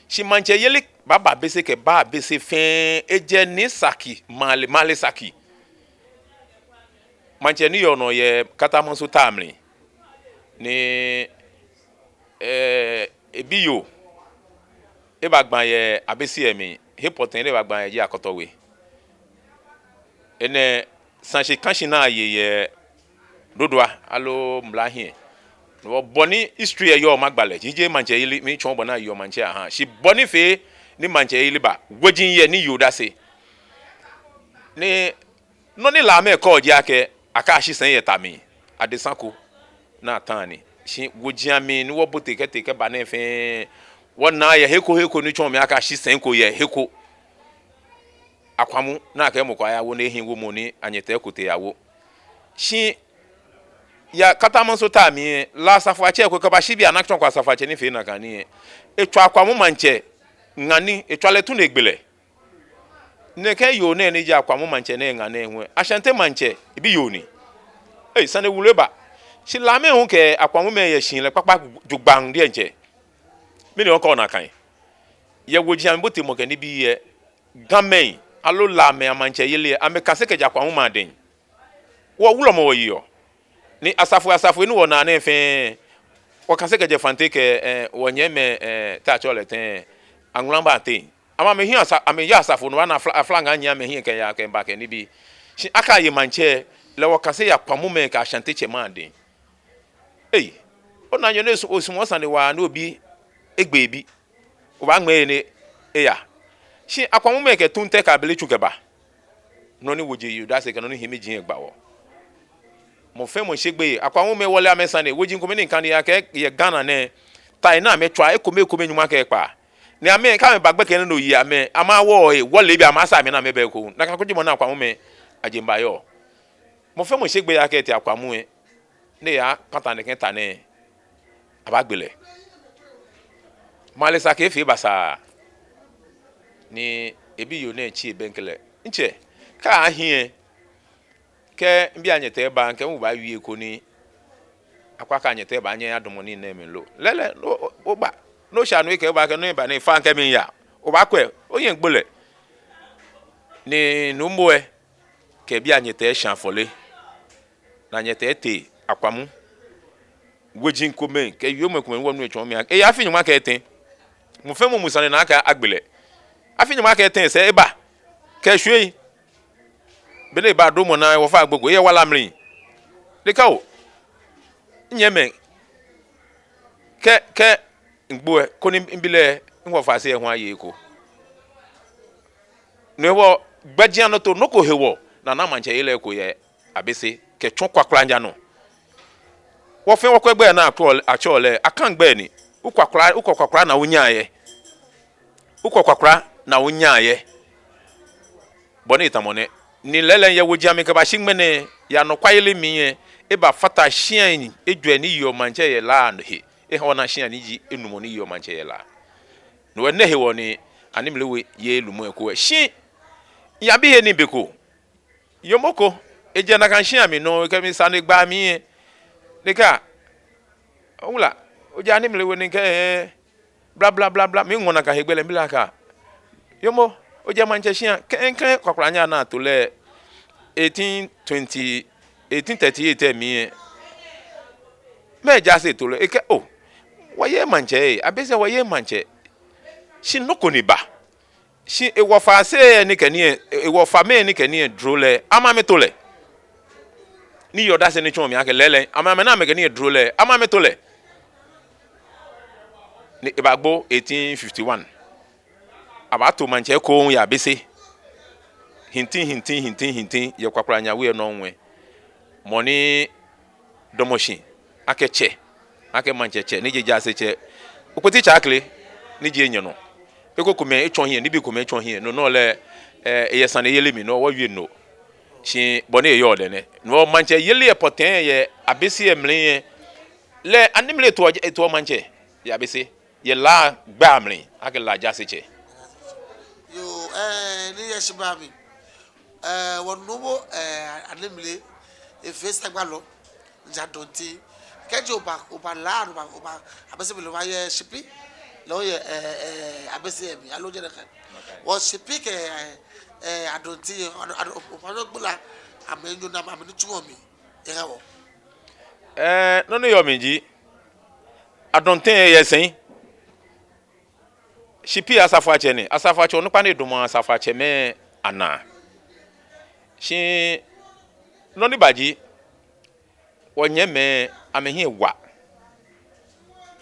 Shi maŋtsɛyeli baaba Abese kɛba Abese fɛɛ, ejɛ Nii Saki, Maale, Maale Saki. Maŋtsɛ ni yɔɔ nɔ yɛ Katamanso ta mli. Ni, ɛɛ, ebiyoo, eba gba yɛ Abese lɛ mli, he pɔtɛɛ ni eba gba yɛ ji Akɔtɔwe. Enɛ saji kã shi ni aye yɛ Dodowa aloo Mla hiɛ. No hewɔ bɔ ni history lɛ yɔɔ magba lɛ, jeee maŋtsɛyeli, mitsɔɔ bɔ ni ayeɔ maŋtsɛ aha. Shi bɔ ni fee ni maŋtsɛyeli ba, woji yɛ ni yeɔ odase. Ni nɔ ni Lamɛi kɛɔ ji akɛ, akɛshi sɛi yɛ ta mli, adesa ko ni ata ni. Shi woji amli ni wɔbote kɛtee kɛba nɛɛ fɛɛ, wɔnaa yɛ he ko he ko ni tsɔɔ mli akɛshi sɛi ko yɛ he ko. Akwamu, ni akɛ mɔ ko ayawo ni ehiii womɔ ni anyɛtɛi ko tee yawo. Shi yɛ Katamanso ta mli lɛ, La asafoatsɛ ko kɛbashi biɛ ni atsɔɔ akɛ asafoatsɛ ni fee nakai nii lɛ, etswa Akwamu maŋtsɛ ŋa ni, etswa lɛ tu ni egbe lɛ. Nɛkɛ yoo nɛɛ ni ji Akwamu maŋtsɛ nɛɛ ŋa nɛɛ hu lɛ, Ashante maŋtsɛ, ebiyoo ni. Ei, sane wulu eba. Shi Lamɛi hu kɛ Akwamumɛi yɛ shihilɛ kpakpa jogbaŋŋ diɛŋtsɛ. Mɛni okɛɔ nakai? Yɛ woji amli botemɔ kɛ nibii lɛ, Gamɛi aloo Lamɛi amaŋtsɛyeli lɛ, amɛkase kɛjɛ Akwamumɛi adɛŋ. Wɔ wulɔmɔ wɔyeɔ. Ni asafo, asafo ni wɔnaa nɛɛ fɛɛ, wɔkase kɛjɛ Fante kɛ, ɛɛ, wɔnyɛmimɛi, ɛɛ, te atsɛɔ lɛ tɛŋŋ, Aŋlamba teŋ. Amɛ, amɛhiɛ asa-, amɛya asafo ni wɔna afla-, aflaŋaa nyiɛ amɛhiɛ kɛya kɛba kɛ nibii. Shi akɛ aye maŋtsɛ lɛ, wɔkase yɛ Akwamumɛi kɛ Ashantetsɛmɛi adɛŋ. Ei, onaanyo ni osu-, osumɔɔ sane waa ni obi egbe ebi, obaaŋmɛɛ he ni eya. Shi Akwamumɛi kɛ Tuŋtɛ kɛ abele tsu kɛba. Nɔ ni woji yeɔ odase kɛ nɔ ni hiɛmɛiji egba wɔ. Mɔ fɛɛ mɔ miishe gbeyei. Akwamumɛi wɔle amɛsane. Woji komɛi ni mikane akɛ yɛ Ghana nɛɛ, tai ni amɛtswaa, ekome ekome nyɔŋma kɛ ekpaa. Ni amɛ, kɛ amɛba gbɛkɛ nɛɛ nɔ oye amɛ, amɛawo he, wɔle biɛ amɛsaa amɛ ni amɛba ekoŋŋ. Nakai kojomɔ ni Akwamumɛi ajeŋba yɔɔ. Mɔ fɛɛ mɔ miishe gbeyei akɛ etee Akwamu lɛ, ni eyakpata nɛkɛ ta nɛɛ, abaagbe lɛ. Maale Saki efee basaa, ni ebiyoo nɛɛ tsi ebɛŋkɛ lɛ. Ntsɛ, kɛ ahi lɛ, kɛ mibi anyɛtɛi ba, kɛ mibaawie eko ni, akwɛ akɛ anyɛtɛi baanyɛ adamɔ nii nɛɛ mli lo. Lɛɛlɛŋ, no, o, oba. No sha no ekɛɛ oba kɛ no eba ni fa kɛ miiya. Obaakwɛ, ohiɛ gbo lɛ. Ni nuumo lɛ kɛ ebi anyɛtɛi shã afɔle. Ni anyɛtɛi tee Akwamu. Woji komɛi kɛ wiemɔi komɛi wɔnu etsɔɔ mi akɛ, eyɛ afi nyɔŋma kɛ etɛ. Mɔ fɛɛ mɔ mu sane ni akɛ agbe lɛ. Afi nyɔŋma kɛ etɛ sɛɛ eba. Kɛ eshwie. Be ni eba dromɔ naa wɔfã gbogbo, eyɛ wala mli. Ni kɛ o, nyɛmimɛi, kɛ, kɛ migbo lɛ, koni mibi lɛ, miwɔ fã sɛɛ hu aye eko. No hewɔ, gbɛjianɔtoo nɔ ko hewɔ ni ana maŋtsɛyeli ko yɛ Abese kɛtsɔ Kwakwlanja nɔ. Wɔ fɛɛ wɔkwɛ gbɛi ni atsɛɔ, atsɛɔ lɛ, Akan gbɛi ni. Okwɛ Kwakwa, okwɛ Kwakwa ni onyaa yɛ. Okwɛ Kwakwa ni onyaa yɛ. Bɔ ni etamɔ nɛ. Ni lɛɛlɛŋ yɛ woji amli kɛbashi ŋmɛnɛ, yɛ anɔkwayeli mli lɛ, ebafata shia ejwɛ ni yeɔ maŋtsɛ yɛ La he. Eha wɔna shia ni ji enumɔ ni yeɔ maŋtsɛ yɛ La. No hewɔ nɛɛ hewɔ ni Animle We yeee lumɔ ko lɛ. Shi miyabi he ni be ko, yoomo ko, ejɛ nakai shia mli nɔŋŋ, ekɛ mi sane gba mli lɛ. Ni ekɛɛ, "Owula, ojɛ Animle We?" Ni mikɛɛ, "Ɛɛ." Bla, bla, bla, bla. Miŋɔ nakai hegbɛ lɛ, mibila akɛ, "Yoomo, ojɛ maŋtsɛ shia?" Klɛŋklɛŋ Kwakwalanya ni ato lɛ eighteen twenty, eighteen thirty-eight lɛ mli lɛ. Mɛɛ jaase ato lɛ? Ekɛɛ, "Oh, wɔyeee maŋtsɛ ee, Abese wɔyeee maŋtsɛ. Shi nɔ ko ni ba. Shi ewɔfasei ni kɛ nii lɛ, ewɔfamɛi ni kɛ nii lɛ dro lɛ, amɛ amɛto lɛ." Ni yɔɔ odase ni tsɔɔ mi akɛ lɛɛlɛŋ, amɛ amɛ ni amɛkɛ nii lɛ dro lɛ, amɛ amɛto lɛ. Ni ebagbo eighteen fifty-one. Abato maŋtsɛ ekoŋŋ yɛ Abese. Hintin, hintin, hintin, hintin, yɛ Kwakwalanya We lɛ nɔŋŋ. Mɔ ni damɔ shi akɛ tsɛ, akɛ maŋtsɛ tsɛ, ni ji jaasetsɛ, Okpoti Tsɛ Akle, ni ji enyɛ nɔ. Eko komɛi etsɔ hiɛ, nibii komɛi etsɔ hiɛ. No nɔ lɛ, eh, eyɛ saneyeli mli, no wɔwie no. Shi bɔ ni eyɔɔ lɛ nɛ. No maŋtsɛyeli lɛ pɔtɛɛ yɛ Abese lɛ mli lɛ. Lɛ Animle etoɔ, etoɔ maŋtsɛ yɛ Abese. Yɛ La gbɛi amli, akɛ La jaasetsɛ. Yoo, eh, ni yɛ shi ba mi. Eh, wɔnuumo, eh, Animle, efee sagbalɔ, ja dɔnti. Kɛji oba, oba La, oba, oba, Abese mli lɛ obaye Shipi, lɛ oyɛ, eh, eh, Abese mli, aloo jeee nakai? Okay. Wɔ Shipi kɛ, eh, eh, Adɔnti, Adɔ-, Adɔ-, obaanyɛ ogbala amɛnyo naa, amɛnitsumɔ mli, ehã wɔ. Eh, nɔ ni yɔɔ mli ji, Adɔnti yɛ sɛi. Shipi asafoatsɛ ni, asafoatsɛ onukpa ni damɔ asafoatsɛmɛi anaa. Shi nɔ ni ba ji, wɔnyɛmimɛi amɛhiɛ wa.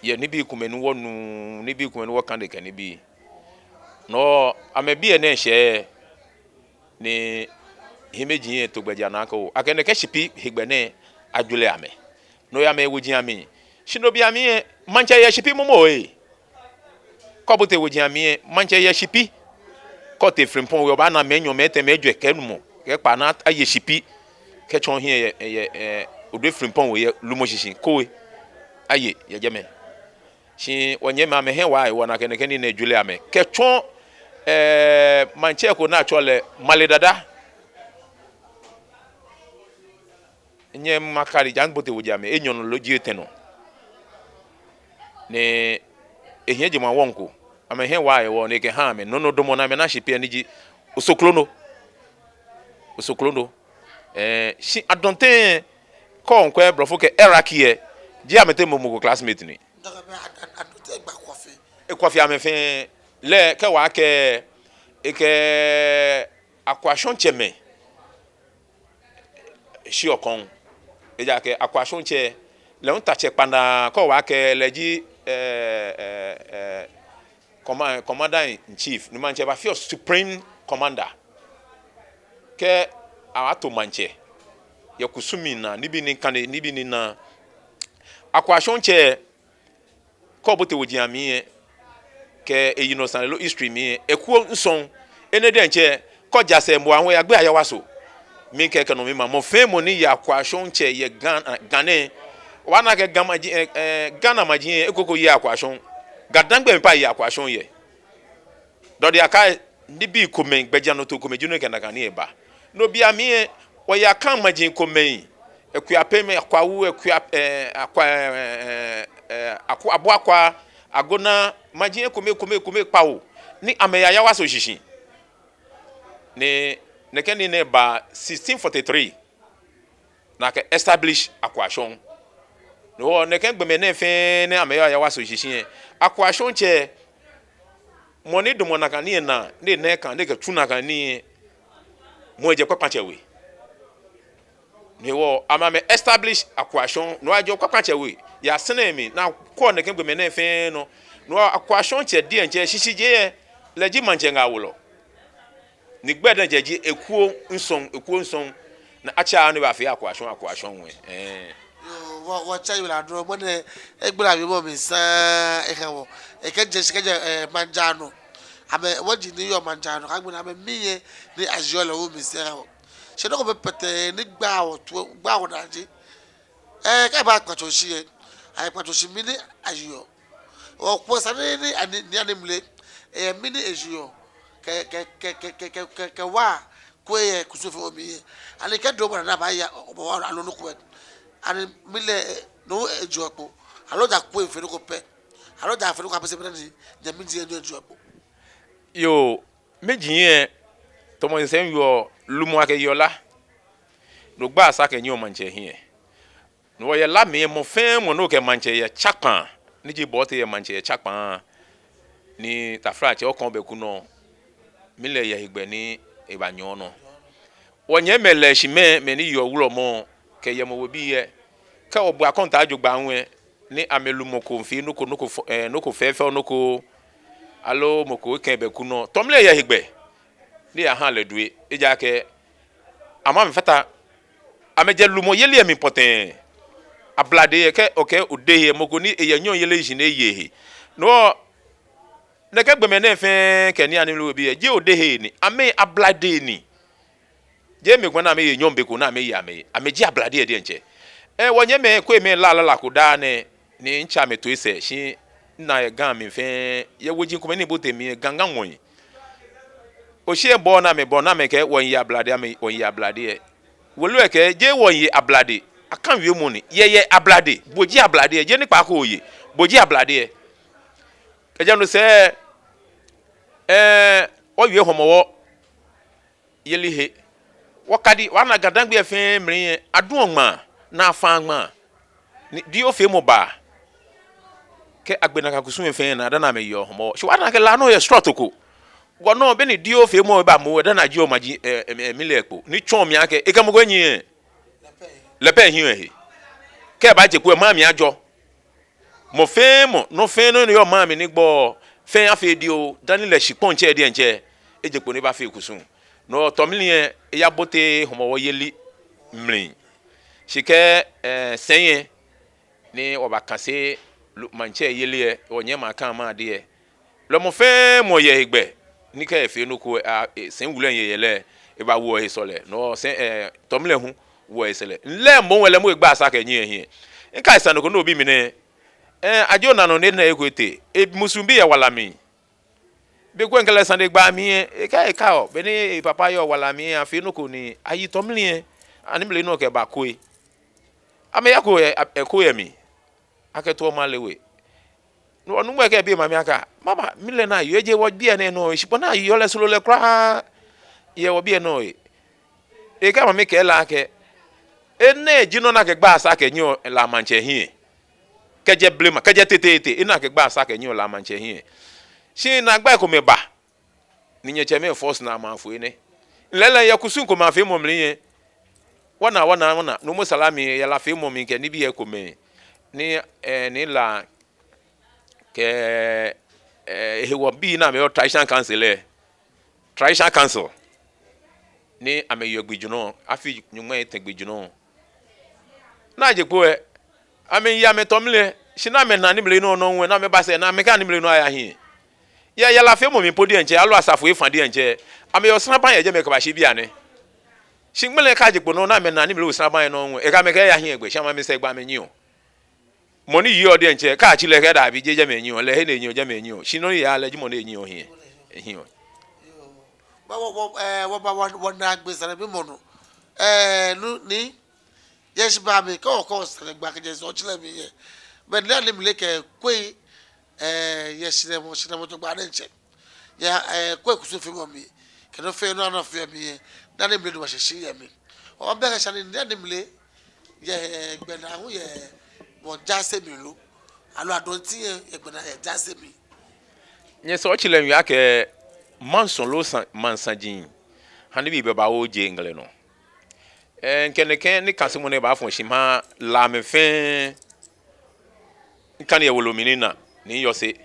Yɛ nibii komɛi ni wɔnu, nibii komɛi ni wɔkane kɛ nibii. No amɛbii lɛ nɛɛ shɛ ni hiɛmɛiji lɛ to gbɛjianɔ akɛ oo, akɛ nɛkɛ Shipi hegbɛ nɛɛ ajwere amɛ. No yɛ amɛwoji amli. Shi no bei amli lɛ, maŋtsɛ yɛ Shipi momo ee. Kɛ obote woji amli lɛ, maŋtsɛ yɛ Shipi. Kɛ otee Frimpong We obaana mɛi enyɔ, mɛi etɛ, mɛi ejwɛ kɛ enumɔ, kɛ ekpaa ni aye Shipi. Kɛtsɔ hiɛ yɛ, yɛ, yɛ, odue Frimpong We yɛ lumɔ shishi ko we. Aye, yɛ jɛmɛ. Shi wɔnyɛmimɛi amɛhiɛ wa, wɔna akɛ nɛkɛ nii nɛɛ jwere amɛ. Kɛtsɔ, eh, maŋtsɛ ko ni atsɛɔ lɛ Male Dada. Nyɛ makadi ja ni obote woji amli, enyɔ nɔ loo ji etɛ nɔ. Ni ehiɛ jemawɔŋ ko. Amɛhiɛ wa hewɔ ni ekɛha amɛ. No nɔ damɔ ni amɛna Shipi lɛ ni ji Osoklono. Osoklono. Eh, shi Adɔnti, kɛ okwɛ blɔfo kɛɛ hierarchy lɛ, jeee amɛteŋ mɔ ko mɔ ko classmate ni. Ekuafee amɛ fɛɛ. Lɛ kɛ wɔkɛɛ, ekɛ Akwashɔŋtsɛmɛi shiɔ kɔŋ. Ejaakɛ Akwashɔŋtsɛ, lɛ hu ta tsɛ kpanaa, kɛ wɔkɛɛ lɛ ji, eh, eh, eh, comma-, commander in chief, ni maŋtsɛ bafeɔ supreme commander. Kɛ ato maŋtsɛ yɛ kusum lɛ naa, nibii ni kane, nibii ni naa. Akwashɔŋtsɛ, kɛ obote woji amli lɛ, kɛ eyinɔ sane loo history mli lɛ, ekuo nsɔŋ. Enɛ diɛŋtsɛ, kɛ oja sɛɛ moŋ ahu lɛ, agbe Ayawaso. Mikɛɛ kɛ nɔ mima, mɔ fɛɛ mɔ ni yɛ Akwashɔŋtsɛ yɛ Ghana, Ghana, obaana akɛ Ga maji, eh, eh, Ghana maji lɛ, eko eko yeee Akwashɔŋ. GaDangme pɛ yeɔ Akwashɔŋ yɛ. Dɔdi aka nibii komɛi, gbɛjianɔtoo komɛi ji nɔ ni kɛ nakai nii lɛ ba. No bei amli lɛ, wɔyɛ Akan maji komɛi. Akuapem, Akwawu, Akua, eh, Akwa, eh, eh, eh, Akwa, Abuakwa, Agona, maji lɛ ekome, ekome, ekome kpawo. Ni amɛyɛ Ayawaso shishi. Ni nɛkɛ nii nɛɛ ba sixteen forty-three. Ni akɛ establish Akwashɔŋ. No hewɔ nɛkɛ gbɔmɛi nɛɛ fɛɛ ni amɛyɔɔ Ayawaso shishi lɛ, Akwashɔŋtsɛ, mɔ ni damɔ nakai nii lɛ naa, ni ena ekãa, ni ekɛtsu nakai nii lɛ, mɔ lɛ jɛ Kpakpatsɛ We. No hewɔ amɛ amɛ establish Akwashɔŋ, no hewɔ ajɛɔ Kpakpatsɛ We yɛ Asɛrɛ mli, ni akwɛɔ nɛkɛ gbɔmɛi nɛɛ fɛɛ nɔ. No hewɔ Akwashɔŋtsɛ diɛŋtsɛ shishijee lɛ, lɛ ji maŋtsɛ ŋaawolɔ. Ni gbɛi diɛŋtsɛ ji ekuo nsɔŋ, ekuo nsɔŋ. Ni atsɛɔ ni ebafee Akwashɔŋ, Akwashɔŋ We. Ɛɛ. Yoo, wɔ, wɔtsɛ yiwala dɔŋŋ, mɔ nɛɛ egbala wiemɔ mli saŋŋ eha wɔ. Ekɛjɛ shi kɛjɛ, ɛɛ, maŋjaanɔ. Amɛ, wɔji ni yɔɔ maŋjaanɔ, kɛ agbɛnɛ amɛmii lɛ ni ajɔɔ lɛ hu mli saŋŋ eha wɔ. Shi nɔ ko pɛpɛtɛɛ ni gbaa wɔ tuɔ, gbaa wɔnaa ji, ɛɛ, kɛ eba kpatsɔshi lɛ, ayɛ kpatsɔshi mli ni ayeɔ. Ɔɔ, kwɛ sane ni ani, ni ani mli lɛ, ɛɛ, mli ni eyeɔ. Kɛ, kɛ, kɛ waa kwɛ yɛ kusum fɛɛ mli lɛ. Ani kɛ do bɔ ni abaaya, ɔ, ɔ, ɔ, aloo nɔ ko lɛ. Ani mli lɛ, ɛɛ, no ejeɔ kpo. Aloo ja kwɛ fɛɛ nɔ ko pɛ. Aloo ja fɛɛ nɔ ko apɛsɛ bɛ ni, ja mli ji ejeɔ kpo. Yoo, miji lɛ, tamɔ nsɛŋ yɔɔ lumɔ akɛ yɔɔ La. No gbaa sa kɛnyiɛɔ maŋtsɛ hiɛ. No hewɔ yɛ La mli lɛ mɔ fɛɛ mɔ ni okɛ maŋtsɛ yɛ tsakpaa, ni ji Bɔɔte yɛ maŋtsɛ yɛ tsakpaa, ni taflatsɛ okɔ bɛ ku nɔ, mli lɛ yɛ hegbɛ ni ebanyɔ nɔ. Wɔnyɛmimɛi lɛ shi mɛi, mɛi ni yeɔ wulɔmɔ kɛ yɛmɔ webii lɛ, kɛ wɔbu akɔntaa jogbaŋŋ lɛ, ni amɛlu mɔ ko fee nɔ ko, nɔ ko fɔ-, ɛɛ, nɔ ko fɛfɛo nɔ ko, aloo mɔ ko ekɛ bɛ ku nɔ, tɔmli lɛ yɛ hegbɛ ni ayaha lɛ due, ejaakɛ amɛ amɛfata, amɛjɛ lumɔyeli lɛ mli pɔtɛɛ. Ablade lɛ kɛ okɛɛ odehe lɛ, mɔ ko ni eyɛ nyɔŋyeli ji ni eye ehe. No hewɔ nɛkɛ gbɔmɛi nɛɛ fɛɛ kɛ ni ani mli lɛ webii lɛ, jeee odehe ni, amɛ ablade ni. Jeee mɛi komɛi ni amɛye nyɔŋ be ko ni amɛye amɛhe. Amɛji ablade lɛ diɛŋtsɛ. Ɛɛ, wɔnyɛmimɛi Koimɛi laa lala ko daa nɛɛ, ni mitsɛ amɛtoi sɛɛ, shi mina yɛ Ga mli fɛɛ, yɛ woji komɛi ni bote mli lɛ, Ga Ga ŋɔɔ. Oshi lɛ bɔ ni amɛbɔ ni amɛkɛɛ wɔmiiye ablade, amɛ wɔmiiye ablade lɛ. Wolo lɛ kɛɛ, jeee wɔmiiye ablade. Akaŋ wiemɔ ni. Yɛyɛ ablade. Bo ji ablade lɛ. Jeee nipa ko oye. Bo ji ablade lɛ. Kɛjɛ no sɛɛ, ɛɛ, wɔwie Hɔmɔwɔ yeli he. Wɔkadi, wɔna Ga-Dangme fɛɛ mli lɛ, aduɔ ŋmaa, ni afaa ŋmaa. Ni dioo feemɔ baa. Kɛ agbe nakai kusum fɛɛ naa dani amɛyeɔ Hɔmɔwɔ. Shi wɔna akɛ La nɔ yɛ srɔto ko. Wɔnɔ be ni dioo feemɔ lɛ baa moŋ, dani ajieɔ maji, ɛɛ, ɛɛ, ɛɛ, mli lɛ kpo. Ni tsɔɔ mi akɛ, ekɛ mɔ ko enyiɛ. Lɛ pɛ ehiɔ ehe. Kɛ ebaaje kpo lɛ, maŋ mli ajɔ. Mɔ fɛɛ mɔ, nɔ fɛɛ nɔ ni yɔɔ maŋ mli ni gbɔ fɛɛ afee dioo, dani lɛ shikpɔŋtsɛ diɛŋtsɛ eje kpo ni ebafee kusum. No hewɔ tɔmli lɛ eyabote Hɔmɔwɔ yeli mli. Shi kɛ, ɛɛ, sɛi lɛ ni wɔbakase lu-, maŋtsɛ yeli lɛ, wɔnyɛmimɛi Akan maŋ lɛ, lɛ mɔ fɛɛ mɔ yɛ hegbɛ ni kɛ efee nɔ ko, a, e, sɛi wulu lɛ yɛ lɛ, ebawoɔ ehe sɔlɛ. No hewɔ sɛi, ɛɛ, tɔmli lɛ hu woɔ ehe sɔlɛ. Lɛ moŋ lɛ moŋ egbaa sa kɛnyiɛ ehiɛ. Mikai sane ko ni obi mi nɛɛ. Ɛɛ, ajoo naa nɔ ni ena eko etee. Emusuŋ bi yɛ wala mli. Be ko mikɛ lɛ sane gba mli lɛ, ekɛɛ ekaɔ, be ni epapa yɔɔ wala mli lɛ, afee nɔ ko ni ayi tɔmli lɛ, ani mli lɛ nɔ kɛba Koi. Amɛyako yɛ, a, ɛ, Koi yɛ mli. Akɛto Omale We. No hewɔ nuumo lɛ kɛɛ ebi emami akɛ, mama, mli lɛ ni ayeɔ, ejeee wɔbiɛ nɛɛ nɔ, shikpɔŋ ni ayeɔ lɛ soro lɛ kwraa yɛ wɔbiɛ nɔ lɛ. Ekɛɛ mami kɛɛ lɛ akɛ, enɛ ji nɔ ni akɛgbaa sa kɛnyiɛɔ La maŋtsɛ hiɛ. Kɛjɛ blema, kɛjɛ teteete, enɛ akɛgbaa sa kɛnyiɛɔ La maŋtsɛ hiɛ. Shi naagbai komɛi ba, ni nyɛtsɛmɛi force ni amɛfo enɛ. Lɛɛlɛŋ yɛ kusum komɛi afeemɔ mli lɛ, wɔna, wɔna, wɔna, nuumo Salami yɛ La feemɔ mli kɛ nibii komɛi, ni, ɛɛ, ni La kɛ, ɛɛ, ehewɔ bii ni amɛyɔɔ traditional council lɛ. Traditional council. Ni amɛyeɔ gbijurɔ, afii nyɔŋmai etɛ gbijurɔ. Ni aje kpo lɛ, amɛye amɛtɔmli lɛ, shi ni amɛna ni mli lɛ nɔ nɔŋŋ lɛ, ni amɛba sɛɛ, ni amɛkɛɛ ni mli lɛ nɔ aya hiɛ. Yɛ, yɛ La feemɔ mli po diɛŋtsɛ, aloo asafo efa diɛŋtsɛ, amɛyeɔ sraban yɛ jɛmɛ kɛbashi bianɛ. Shi ŋmɛnɛ kɛ aje kpo nɔ, ni amɛna ni mli lɛ sraban yɛ nɔŋŋ lɛ, ekɛɛ amɛkɛɛ eya hiɛ gbɛ, shi amɛmiisɛɛ gbɛ amɛnyiɛɔ. Mɔ ni yeɔ diɛŋtsɛ, kɛ atsi lɛ akɛ dabi, jeee jɛmɛ enyiɛɔ, lɛ he ni enyiɛɔ, jɛmɛ enyiɛɔ. Shi nɔ ni yaa lɛ ji mɔ ni enyiɛɔ hiɛ. Ehiɔ. Wɔ, wɔ, wɔ, ɛɛ, wɔba wɔ, wɔnaagbee sane bimɔ nɔ. Ɛɛ, nu, ni, yɛ shi ba mi, kɛ wɔkɔ sane gba kɛjɛ sɔɔtsi lɛ mli lɛ. Bɛ ni ani mli lɛ kɛ Koi, ɛɛ, yɛ shi nɛɛ mɔ, shi nɛɛ mɔ to gba diɛŋtsɛ. Yɛ, ɛɛ, Koi kusum feemɔ mli, kɛ nɔ fɛɛ nɔ ni afeɔ mli lɛ, ni ani mli lɛ ni wɔshɛ shi yɛ mli. Ɔɔ, bɛ kɛ sane ni ani mli lɛ, yɛ, ɛɛ, gbɛnaa hu yɛ, mɔ jaase mli lo. Aloo adɔnti yɛ, yɛ gbɛnaa yɛ jaase mli. Nyɛ sɔɔtsi lɛ mli akɛ, mansɔ loo sa-, maŋ saji, hani bibii babaoo jeee ŋlɛ nɔ. Ɛɛ, mikɛ nɛkɛ nikasemɔ nɛɛ baafɔ shi maha Lamɛi fɛɛ. Mikane yɛ wolo mli ni mina, ni miyɔse.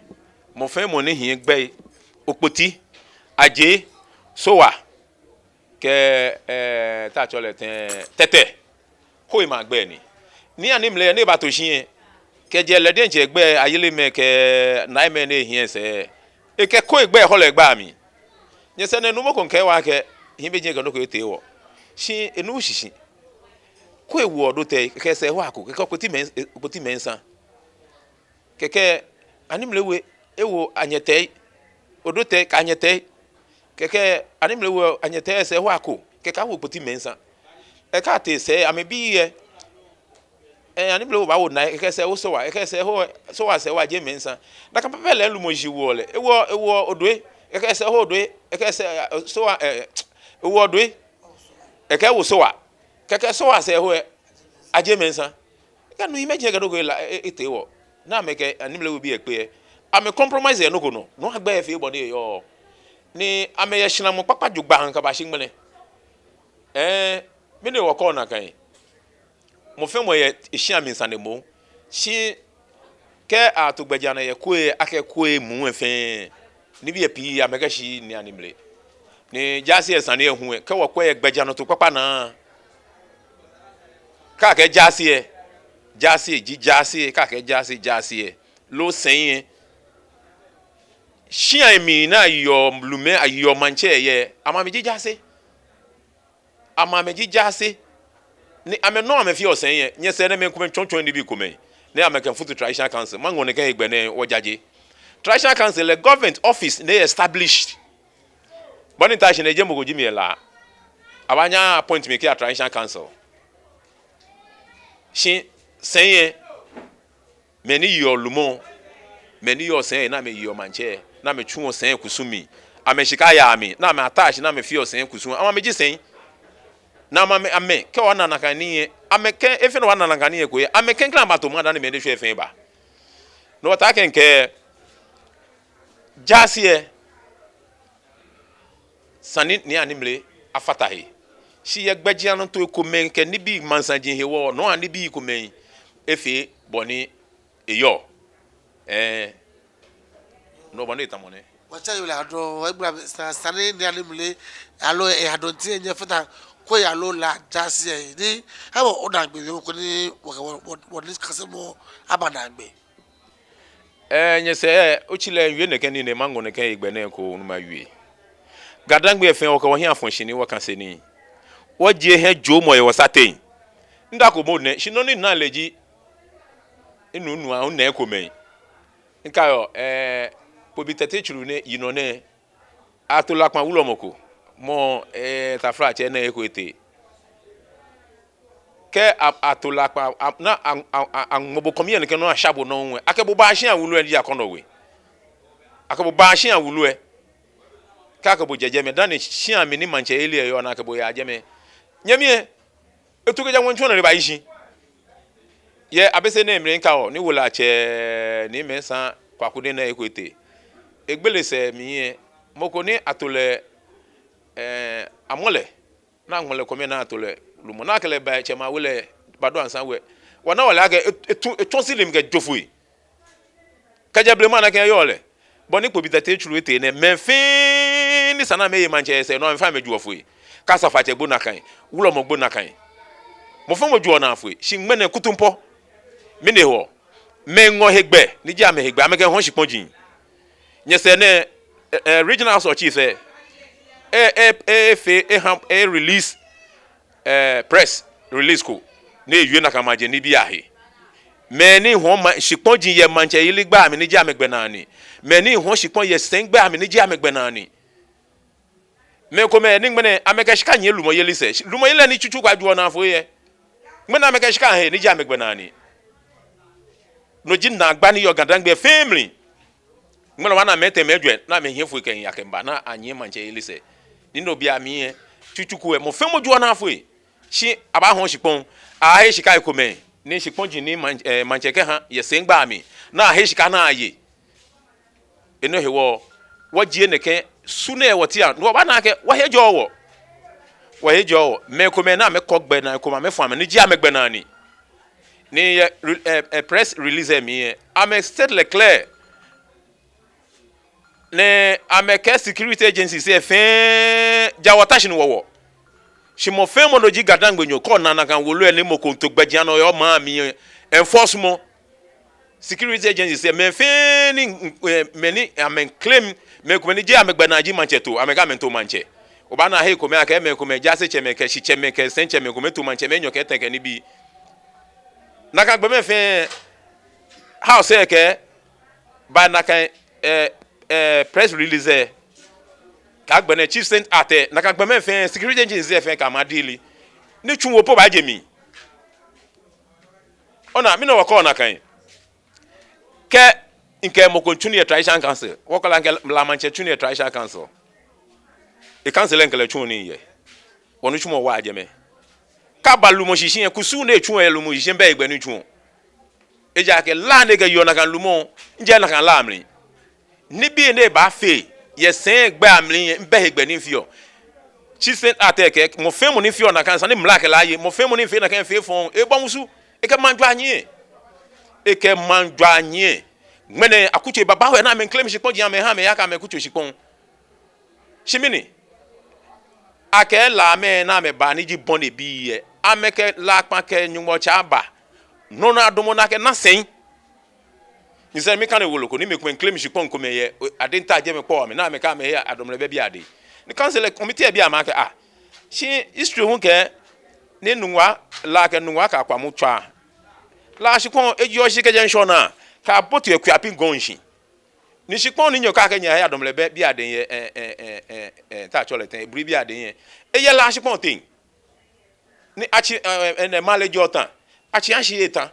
Mɔ fɛɛ mɔ ni hiɛ gbɛi, Okpoti, Ajei, Sowa, kɛ, ɛɛ, te atsɛɔ lɛ tɛŋŋ, Tɛtɛ. Koima gbɛi ni. Ni ani mli lɛ, ni ebato shi lɛ, kɛjɛ lɛ diɛŋtsɛ gbɛi, Ayelemɛi kɛ Naimɛi ni ehiɛ sɛɛ, ekɛ Koi gbɛi hɔlɔ egbaa mli. Nyɛsɛɛ nɛɛ nuumo ko mikɛɛ wɔ akɛ, hiɛ bɛ jɛi kɛ nɔ ko etee wɔ. Shi enuuu shishi. Kɛ ewo Odotei, kɛkɛ esɛɛ eho Ako, kɛkɛ okpoti mɛi, okpoti mɛi saŋ. Kɛkɛ Animle we, ewo Anyɛtei, Odotei kɛ Anyɛtei. Kɛkɛ Animle we Anyɛtei, esɛɛ eho Ako, kɛkɛ awo okpoti mɛi saŋ. Ekã tɛɛ sɛɛ, amɛbii lɛ, ɛɛ, Animle we baawo Nai, kɛkɛ esɛɛ eho Sowa, kɛkɛ esɛɛ eho Sowa, esɛɛ eho ajie mɛi saŋ. Nakai pɛpɛɛpɛ lɛ Lumɔi ji woɔ lɛ. Ewo, ewo Odoi, kɛkɛ esɛɛ eho Odoi, kɛkɛ esɛɛ, ɛɛ, Sowa, ɛɛ, ewo Odoi, kɛkɛ ewo Sowa, kɛkɛ Sowa sɛɛ eho, ɛɛ, ajie mɛi saŋ. Kɛ nu yi mɛi ji kɛ nɔ ko ela, e, e, etee wɔ. Ni amɛkɛ Animle we bii lɛ kpe lɛ, amɛ compromise yɛ nɔ ko nɔ. No agbɛnɛ efee bɔ ni eyɔɔ. Ni amɛyɛ shramɔ kpakpa jogbaŋŋ kɛbashi ŋmɛnɛ. Ɛɛ, mɛni wɔkɛɔ nakai? Mɔ fɛɛ mɔ yɛ eshia mli sane moŋ. Shi kɛ ato gbɛjianɔ yɛ Kowe, akɛ Kowe muu lɛ fɛɛ, nibii lɛ pii amɛkɛshi Nii Animle. Ni jaase lɛ sane lɛ hu lɛ, kɛ wɔkwɛ yɛ gbɛjianɔtoo kpakpa naa, kɛ akɛɛ jaase lɛ, jaase ji jaase, kɛ akɛɛ jaase, jaase lɛ, loo sɛi lɛ, shiai mli ni ayeɔ lumɛi, ayeɔ maŋtsɛ yɛ, amɛ amɛji jaase. Amɛ amɛji jaase. Ni amɛnɔ amɛfeɔ sɛi lɛ. Nyɛsɛɛ nɛɛ mɛi komɛi tsɔɔtsɔɔ nibii komɛi, ni amɛkɛfutu traditional council. Maŋɔ nɛkɛ hegbɛ nɛɛ wɔjaje. Traditional council lɛ government office ni e-establish. Bɔ ni mitashi nɛɛ, jeee mɔ ko ji mi yɛ La. Abaanyɛ a-appoint mi kɛya traditional council. Shi sɛi lɛ, mɛi ni yeɔ lumɔ, mɛi ni yeɔ sɛi ni amɛyeɔ maŋtsɛ, ni amɛtsuɔ sɛi kusum mli, amɛshika yaa mli, ni amɛ-attach, ni amɛfeɔ sɛi kusum, amɛ amɛji sɛi. Ni amɛ, amɛ, amɛ, kɛ wɔna nakai nii lɛ, amɛkɛ, efee ni wɔna nakai nii lɛ eko lɛ, amɛkɛ klɛŋklɛŋ abato maŋ dani mɛi ni shwɛ fɛɛ ba. No wɔtaakɛɛ akɛ jaase lɛ, esa ni Nii Animle afata he. Shi yɛ gbɛjianɔtoo komɛi kɛ nibii maŋsaji hewɔ, no hewɔ nibii komɛi efee bɔ ni eyɔɔ. Ɛɛ, no bɔ ni etamɔ nɛ. Wɔtsɛ yoo lɛ adɔ, egbla sa, esa ni Nii Animle, aloo e-adɔnti lɛ nyɛ fata Kowe aloo La jaase lɛ. Ni, hewɔ onaagbee wiemɔ ko ni wɔ, wɔ, wɔ, wɔnikasemɔ aba naagbee. Ɛɛ, nyɛsɛɛ, otsi lɛ, miwie nɛkɛ nii nɛɛ, maŋɔ nɛkɛ hegbɛ nɛɛ eko ni mawie. GaDangme fɛɛ wɔkɛ wɔhiɛ afɔ̃ shi ni wɔkase nii. Wɔjie hiɛjoomɔ yɛ wɔsateŋ. Midako mɔ nɛ, shi nɔ ni mina lɛ ji, minu nuu ahu nɛɛ komɛi. Mikaiɔ, ɛɛ, Kpobi Tɛte Tsuru nɛɛ, yinɔ nɛɛ, ato Lakpa wulɔmɔ ko, mɔ, ɛɛ, taflatsɛ nɛɛ eko etee. Kɛ a, ato Lakpa, a, ni a, a, a, aŋmɔ bo kɔmi yɛ nɛkɛ nɔ, asha bo nɔ hu lɛ, akɛ bo baa shia wulu lɛ ni ji Akɔnɔ We. Akɛ bo baa shia wulu lɛ. Kɛ akɛ bo jɛ jɛmɛ, dani shia mli ni maŋtsɛyeli lɛ yɔɔ ni akɛ bo yaa jɛmɛ. Nyɛmi lɛ, etu kɛjɛ ŋwɛi tsu nɔ ni ebayi shi. Yɛ Abese nɛɛ mli mikaiɔ, ni wolɛiatsɛ Nii Mɛnsa Kwaku nɛɛ eko etee. Egbele sɛɛ mli lɛ, mɔ ko ni ato lɛ, ɛɛ, Amɔle, ni aŋmɔ lɛ kɔmi ni ato lɛ lumɔ, ni akɛ lɛ ba Tsɛmɛi We lɛ, Badu Ansa We. Wɔna wɔle akɛ e, etu, etsɔ sili mli kɛjo foi. Kɛjɛ blema ni akɛ eyɔɔ lɛ. Bɔ ni Kpobi Tɛte Tsuru etee nɛɛ, mɛi fɛɛ ni sa ni amɛye maŋtsɛ yɛ sɛɛ nɔ, amɛ fɛɛ amɛjoɔ foi. Kasafatsɛ gbo nakai, wulɔmɔ gbo nakai. Mɔ fɛɛ mɔ joɔ naa foi, shi ŋmɛnɛ kutumpɔɔ. Mɛni hewɔ? Mɛi ŋɔ hegbɛ, ni ji amɛ hegbɛ, amɛkɛhɔɔ shikpɔji. Nyɛsɛɛ nɛɛ, ɛɛ, ɛɛ, Regional House of Chiefs lɛ, ɛɛ, ɛɛ, ɛɛ, efee, eha, e-release, ɛɛ, press release ko, ni ewie nakai maji nibii ahe. Mɛi ni hɔɔ ma, shikpɔji yɛ maŋtsɛyeli gbɛi amli ni ji amɛgbɛnaa nii. Mɛi ni hɔɔ shikpɔji yɛ sɛi gbɛi amli ni ji amɛgbɛnaa nii. Mɛi komɛi ni ŋmɛnɛ amɛkɛ shika nyiɛ lumɔyeli sɛɛ. Lumɔyeli ni tsutsu ko ajoɔ naa foi lɛ, ŋmɛnɛ amɛkɛ shika he ni ji amɛgbɛnaa nii. No ji naagba ni yɔɔ GaDangme fɛɛ mli. Ŋmɛnɛ wɔna mɛi etɛ mɛi ejwɛ ni amɛhiɛ foi kɛya kɛba ni anyiɛ maŋtsɛyeli sɛɛ. Ni no bei amli lɛ, tsutsu ko lɛ, mɔ fɛɛ mɔ joɔ naa foi. Shi abaahɔɔ shikpɔŋ, ahe shika ekomɛi, ni shikpɔji ni maŋ, ɛɛ, maŋtsɛ kɛha yɛ sɛi gbɛi amli, ni ahe shika ni aye. Enɛ hewɔ, wɔjie nɛkɛ su nɛɛ wɔteŋ, ni wɔbaana akɛ wɔhe jɔɔɔ wɔ. Wɔhe jɔɔɔ wɔ. Mɛi komɛi ni amɛkɔ gbɛnaa, komɛi amɛfɔ amɛ ni ji amɛgbɛnaa nii. Ni yɛ re-, ɛɛ, ɛɛ, press release lɛ mli lɛ, amɛ-state lɛ clear. Ni amɛkɛɛ security agencies lɛ fɛɛ, ja wɔta shi ni wɔwɔ. Shi mɔ fɛɛ mɔ ni ji GaDangmenyo, kɛ ona nakai wolo lɛ ni mɔ ko miito gbɛjianɔ yɛ omaŋ mli lɛ, enforce mɔ. Security agencies lɛ, mɛi fɛɛ ni, ɛɛ, mɛi ni amɛ-claim, mɛi komɛi ni jeee amɛgbɛnaa ji maŋtsɛ too, amɛkɛɛ amɛmiito maŋtsɛ. Obaana hei komɛi akɛ mɛi komɛi, jaasetsɛmɛi kɛ shitsɛmɛi kɛ sɛitsɛmɛi komɛi to maŋtsɛmɛi enyɔ kɛ etɛ kɛ nibii. Nakai gbɔmɛi fɛɛ, House lɛ kɛɛ, ba nakai, eh, eh, press release lɛ, kɛ agbɛnɛ Chief Saint Art lɛ, nakai gbɔmɛi fɛɛ, security agencies lɛ fɛɛ kɛ amɛ deal. Nitsumɔ po baaje mli. Ona, mɛni wɔkɛɔ nakai? Kɛ mikɛ mɔ ko tsu nii yɛ traditional council, wɔkɛɛ lɛ mikɛ La maŋtsɛ tsu nii yɛ traditional council. E council lɛ mikɛ lɛ tsuɔ nii yɛ. Wɔnitsumɔ waa jɛmɛ. Kɛ aba lumɔ shishi lɛ, kusum ni etsuɔ yɛ lumɔ shishi lɛ, mibɛ hegbɛ ni mitsuɔ. Ejaakɛ La ni ekɛyeɔ nakai lumɔ, mijɛ nakai La mli. Nibii ni ebaafee yɛ sɛi gbɛ amli lɛ, mibɛ hegbɛ ni mifeɔ. Chief Saint Art lɛ kɛɛ, mɔ fɛɛ mɔ ni feɔ nakai, esa ni mla kɛ lɛ aye. Mɔ fɛɛ mɔ ni feɔ nakai, efee fɔŋ, ebɔ musu. Ekɛ maŋ jwaa nyiɛ. Ekɛ maŋ jwaa nyiɛ. Ŋmɛnɛ akutsei babaoo ni amɛ claim shikpɔji, amɛha amɛyaka amɛkutsei shikpɔŋ. Shi mɛni? Akɛ Lamɛi ni amɛba ni ji bɔ ni ebii lɛ, amɛkɛ La kpaa kɛ Nyɔŋmɔ Tsɛ aba. Nɔ ni adamɔ ni akɛna sɛi. Nyɛsɛɛ mikane wolo ko ni mɛi komɛi claim shikpɔŋ komɛi yɛ, o, Adenta jɛmɛ kpɔ amɛ, ni amɛkɛɛ amɛhe Adomlɛbɛ bii adɛŋ. Ni council committee lɛ bi amɛ akɛ, ah, shi history hu kɛɛ ni Nungua, La kɛ Nungua kɛ Akwamu tswaa. La shikpɔŋ ejeɔ shishi kɛjɛ ŋshɔnaa kɛboteɔ Akuapem gɔŋ shishi. Ni shikpɔŋ ni nyɛkɛɛ akɛ nyɛhe Adomlɛbɛ bii adɛŋ yɛ, eh, eh, eh, eh, eh, te atsɛɔ lɛ tɛŋŋ, Ebri bii adɛŋ yɛ. Eyɛ La shikpɔŋ teŋ. Ni atsi, eh, eh, eh, Male jɔɔ ta. Atsi ashi eta.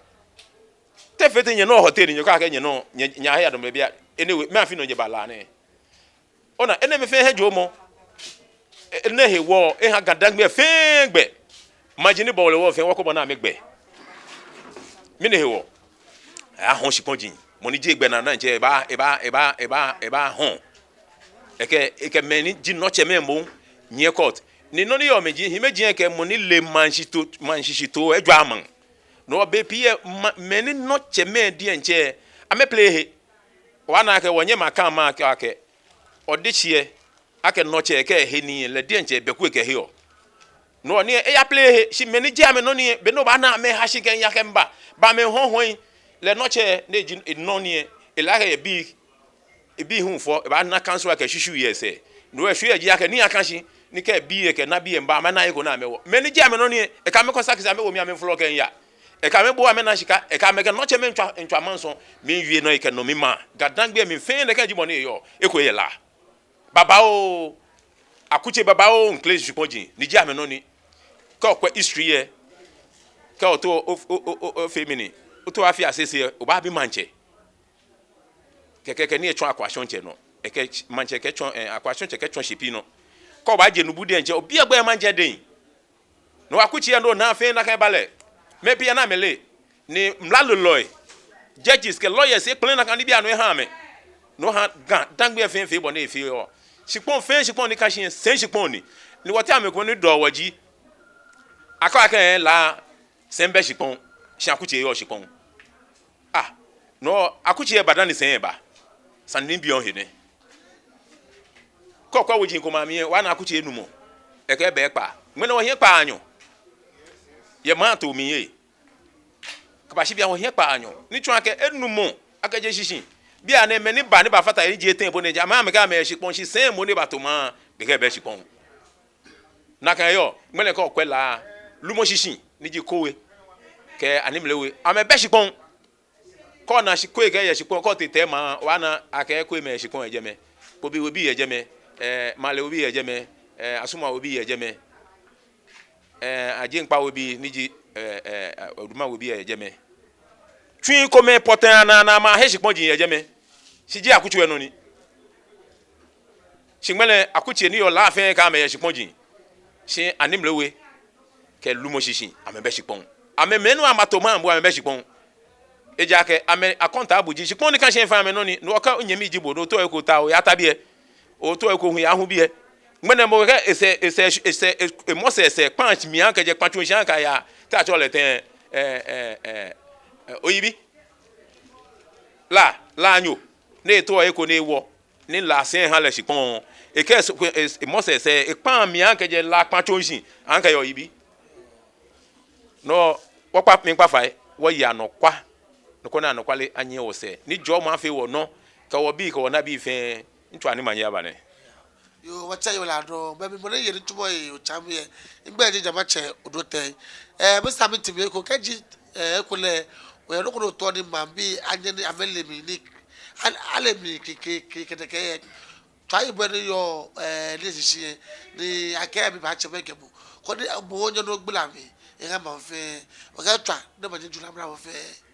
Te fee tɛŋŋ nyɛnɔ hɔ tɛŋŋ ni nyɛkɛɛ akɛ nyɛnɔ, nyɛ, nyɛhe Adomlɛbɛ bii a-, anyway, mɛɛ afi nɔ nyɛba La nɛɛ? Ona, enɛɛmɛi fɛɛ he jɔɔmɔ. E-, enɛ hewɔ, eha Ga-Dangme fɛɛ gbɛ. Maji ni bɔ wɔ lɛ wɔ fɛɛ, wɔkɔ bɔ ni amɛgbɛ. Mɛni hewɔ? Ayahɔɔ shikpɔji. Mɔ ni ji egbɛnaa diɛŋtsɛ, ebaa, ebaa, ebaa, ebaa, ebaahɔɔ. Ekɛ, ekɛ mɛi ni ji nɔtsɛmɛi moŋ nyiɛ court. Ni nɔ ni yɔɔ mli ji, hiimeji lɛ kɛɛ mɔ ni le maŋ shishitoo, maŋ shishitoo, ejwa maŋ. No hewɔ bei pii lɛ, ma-, mɛi ni nɔtsɛmɛi diɛŋtsɛ, amɛpleee he. Obaana akɛ wɔnyɛmimɛi kɛɛ amɛ akɛ, akɛ, Ɔdehye, akɛ nɔtsɛ kɛ ehe nii lɛ diɛŋtsɛ bɛ kuu ekɛheɔ. No hewɔ ni eyapleee he, shi mɛi ni ji amɛnɔ ni, be ni obaana amɛha shi kɛmiiya kɛmiiba, bɛ amɛhɔɔhɔi, lɛ nɔtsɛ ni ji enɔ ni, ele akɛ ebii, ebii hu fɔ, ebaana council akɛ shwishwii yɛ esɛɛ. No hewɔ eshwɛ eji akɛ nii aka shi, ni kɛ ebii lɛ kɛ nabii lɛ miiba, amɛna he ko ni amɛwɔ. Mɛi ni ji amɛnɔ ni, ekɛ amɛ kɔ sakisi amɛwo mli amɛflɔ kɛmiiya. Ekɛ amɛ bo amɛna shika, ekɛ amɛ kɛ nɔtsɛmɛi miitswa, miitswa maŋ sɔŋ, miwie nɔ ekɛ nɔ mimaŋ. Ga-Dangme mli fɛɛ nɛkɛ ji bɔ ni eyɔɔ, eko yɛ La. Babaoo, akutsei babaoo ŋkle shikpɔji, ni ji amɛnɔ ni. Kɛ okwɛ history lɛ, kɛ oto o, o, o, o, ofee mɛni, oto afi asese lɛ, obaabi maŋtsɛ. Kɛkɛ kɛ ni etsɔ akwashɔŋtsɛ nɔ. Ekɛ ts-, maŋtsɛ kɛtsɔ, eh, akwashɔŋtsɛ kɛtsɔ shipi nɔ. Kɛ obaaje nubu diɛŋtsɛ, obiɔ gbɛ maŋtsɛ dɛŋ. No hewɔ akutsei lɛ no naa fɛɛ nakai ba lɛ. Mɛi pii lɛ ni amɛle. Ni mlalɔi, judges kɛ lawyers ekpɛlɛ nakai nibii anɔ eha amɛ. No ha Ga-Dangme fɛɛ fee bɔ ni efeɔ. Shikpɔŋ fɛɛ shikpɔŋ ni ka shi lɛ, sɛi shikpɔŋ ni. Ni wɔteŋ mɛi komɛi ni dɔɔ wɔ ji, akɛɔ akɛ La sɛi bɛ shikpɔŋ, shi akutsei yɔɔ shikpɔŋ. Ah, no hewɔ akutsei lɛ ba dani sɛi lɛ ba. Sane ni mibiɔ he nɛ. Kɛ okwɛ woji komɛi amli lɛ, obaana akutsei enumɔ. Ekɛ bɛ kpaa. Ŋmɛnɛ wɔhiɛ kpaanyɔ. Yɛ maŋ too mli lɛ. Kɛbashi bianɛ wɔhiɛ kpaanyɔ. Ni tsɔɔ akɛ enumɔ, akɛje shishi. Bianɛ mɛi ni ba ni bafata he ni ji etɛ po ni ja, amɛ, amɛkɛɛ amɛyɛ shikpɔŋ shi sɛi moŋ ni bato maŋ, amɛkɛɛ amɛbɛ shikpɔŋ. Nakai eyɔɔ, ŋmɛnɛ kɛ okwɛ La, lumɔ shishi, ni ji Kowe. Kɛ Animle We, amɛbɛ shikpɔŋ. Kɛ ona shi Kowe kɛ eyɛ shikpɔŋ, kɛ otee Tema, obaana akɛ Kowemɛi yɛ shikpɔŋ yɛ jɛmɛ. Kpobi We bii yɛ jɛmɛ, eh, Male We bii yɛ jɛmɛ, eh, Asuma We bii yɛ jɛmɛ, eh, Ajeŋkpa We bii, ni ji, eh, eh, Oduma We bii yɛ jɛmɛ. Tsui komɛi pɔtɛɛ anaa, anaa amɛhe shikpɔji yɛ jɛmɛ. Shi jeee akutsei lɛ nɔ ni. Shi ŋmɛnɛ akutsei ni yɔɔ La fɛɛ kɛɛ amɛyɛ shikpɔji. Shi Animle We kɛ lumɔ shishi, amɛbɛ shikpɔŋ. Amɛmɛi ni amɛbato maŋ amɛbu amɛbɛ shikpɔŋ. Ejaakɛ amɛ akɔntaabuu ji shikpɔŋ ni ka shi lɛ fɛɛ amɛnɔ ni, no hewɔ kɛ onyɛmi ji bo, no otaoɔ he ko otaa, oyata biɛ. Otaoɔ he ko hu oyahu biɛ. Ŋmɛnɛ mɔ kɛ esɛɛ, esɛɛ, esɛɛ, e-, emɔ sɛɛ, esɛɛ kpaŋ shi mia kɛjɛ kpaŋ tsu shi aka ya, te atsɛɔ lɛ tɛŋŋ, eh, eh, eh, eh, oyibi. La, Lanyo, ni etaoɔ he ko ni ewɔ, ni La sɛi ha lɛ shikpɔŋ. Ekɛ s-, e-, e-, emɔ sɛɛ, esɛɛ, ekpaŋ mia kɛjɛ La kpaŋ tsu shi, akɛ yɔɔ oyibi. No, wɔkpa miikpa fai, wɔye anɔkwa. Nɔ ko ni anɔkwale anyiɛ wɔsɛɛ. Ni jɔɔmɔ afee wɔnɔ, kɛ wɔbii, kɛ wɔnabii fɛɛ, ntswa ni manye aba nɛ. Yoo, wɔtsɛ yoo lɛ dɔŋŋ. Mɛɛ mɔ ni yɛ nitsumɔ yɛ otsa mi yɛ? Migbɛi ji Jamatsɛ Odotei. Ɛɛ, misa mitee mli eko, kɛji, ɛɛ, ekolɛ oyɛ nɔ ko ni otaoɔ ni maŋbii anyɛ ni amɛle mli ni, a-, ale mli kɛkɛ, kɛkɛ, kɛkɛ yɛ. Tswa yibɔ ni yɔɔ, ɛɛ, ni eshishi yɛ, ni akɛ mi baatsɛ mɛi kɛ bo. Koni bo onyɛ ni ogbala mli, eha maŋ fɛɛ. Okɛtswa, ni omanye juro amra wɔ fɛɛ.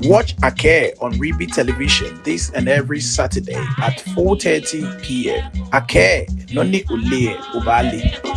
Watch Akɛɛ on Ribi Television this and every Saturday at four thirty p m. Akɛɛ, nɔ ni oleee lɛ, obaale.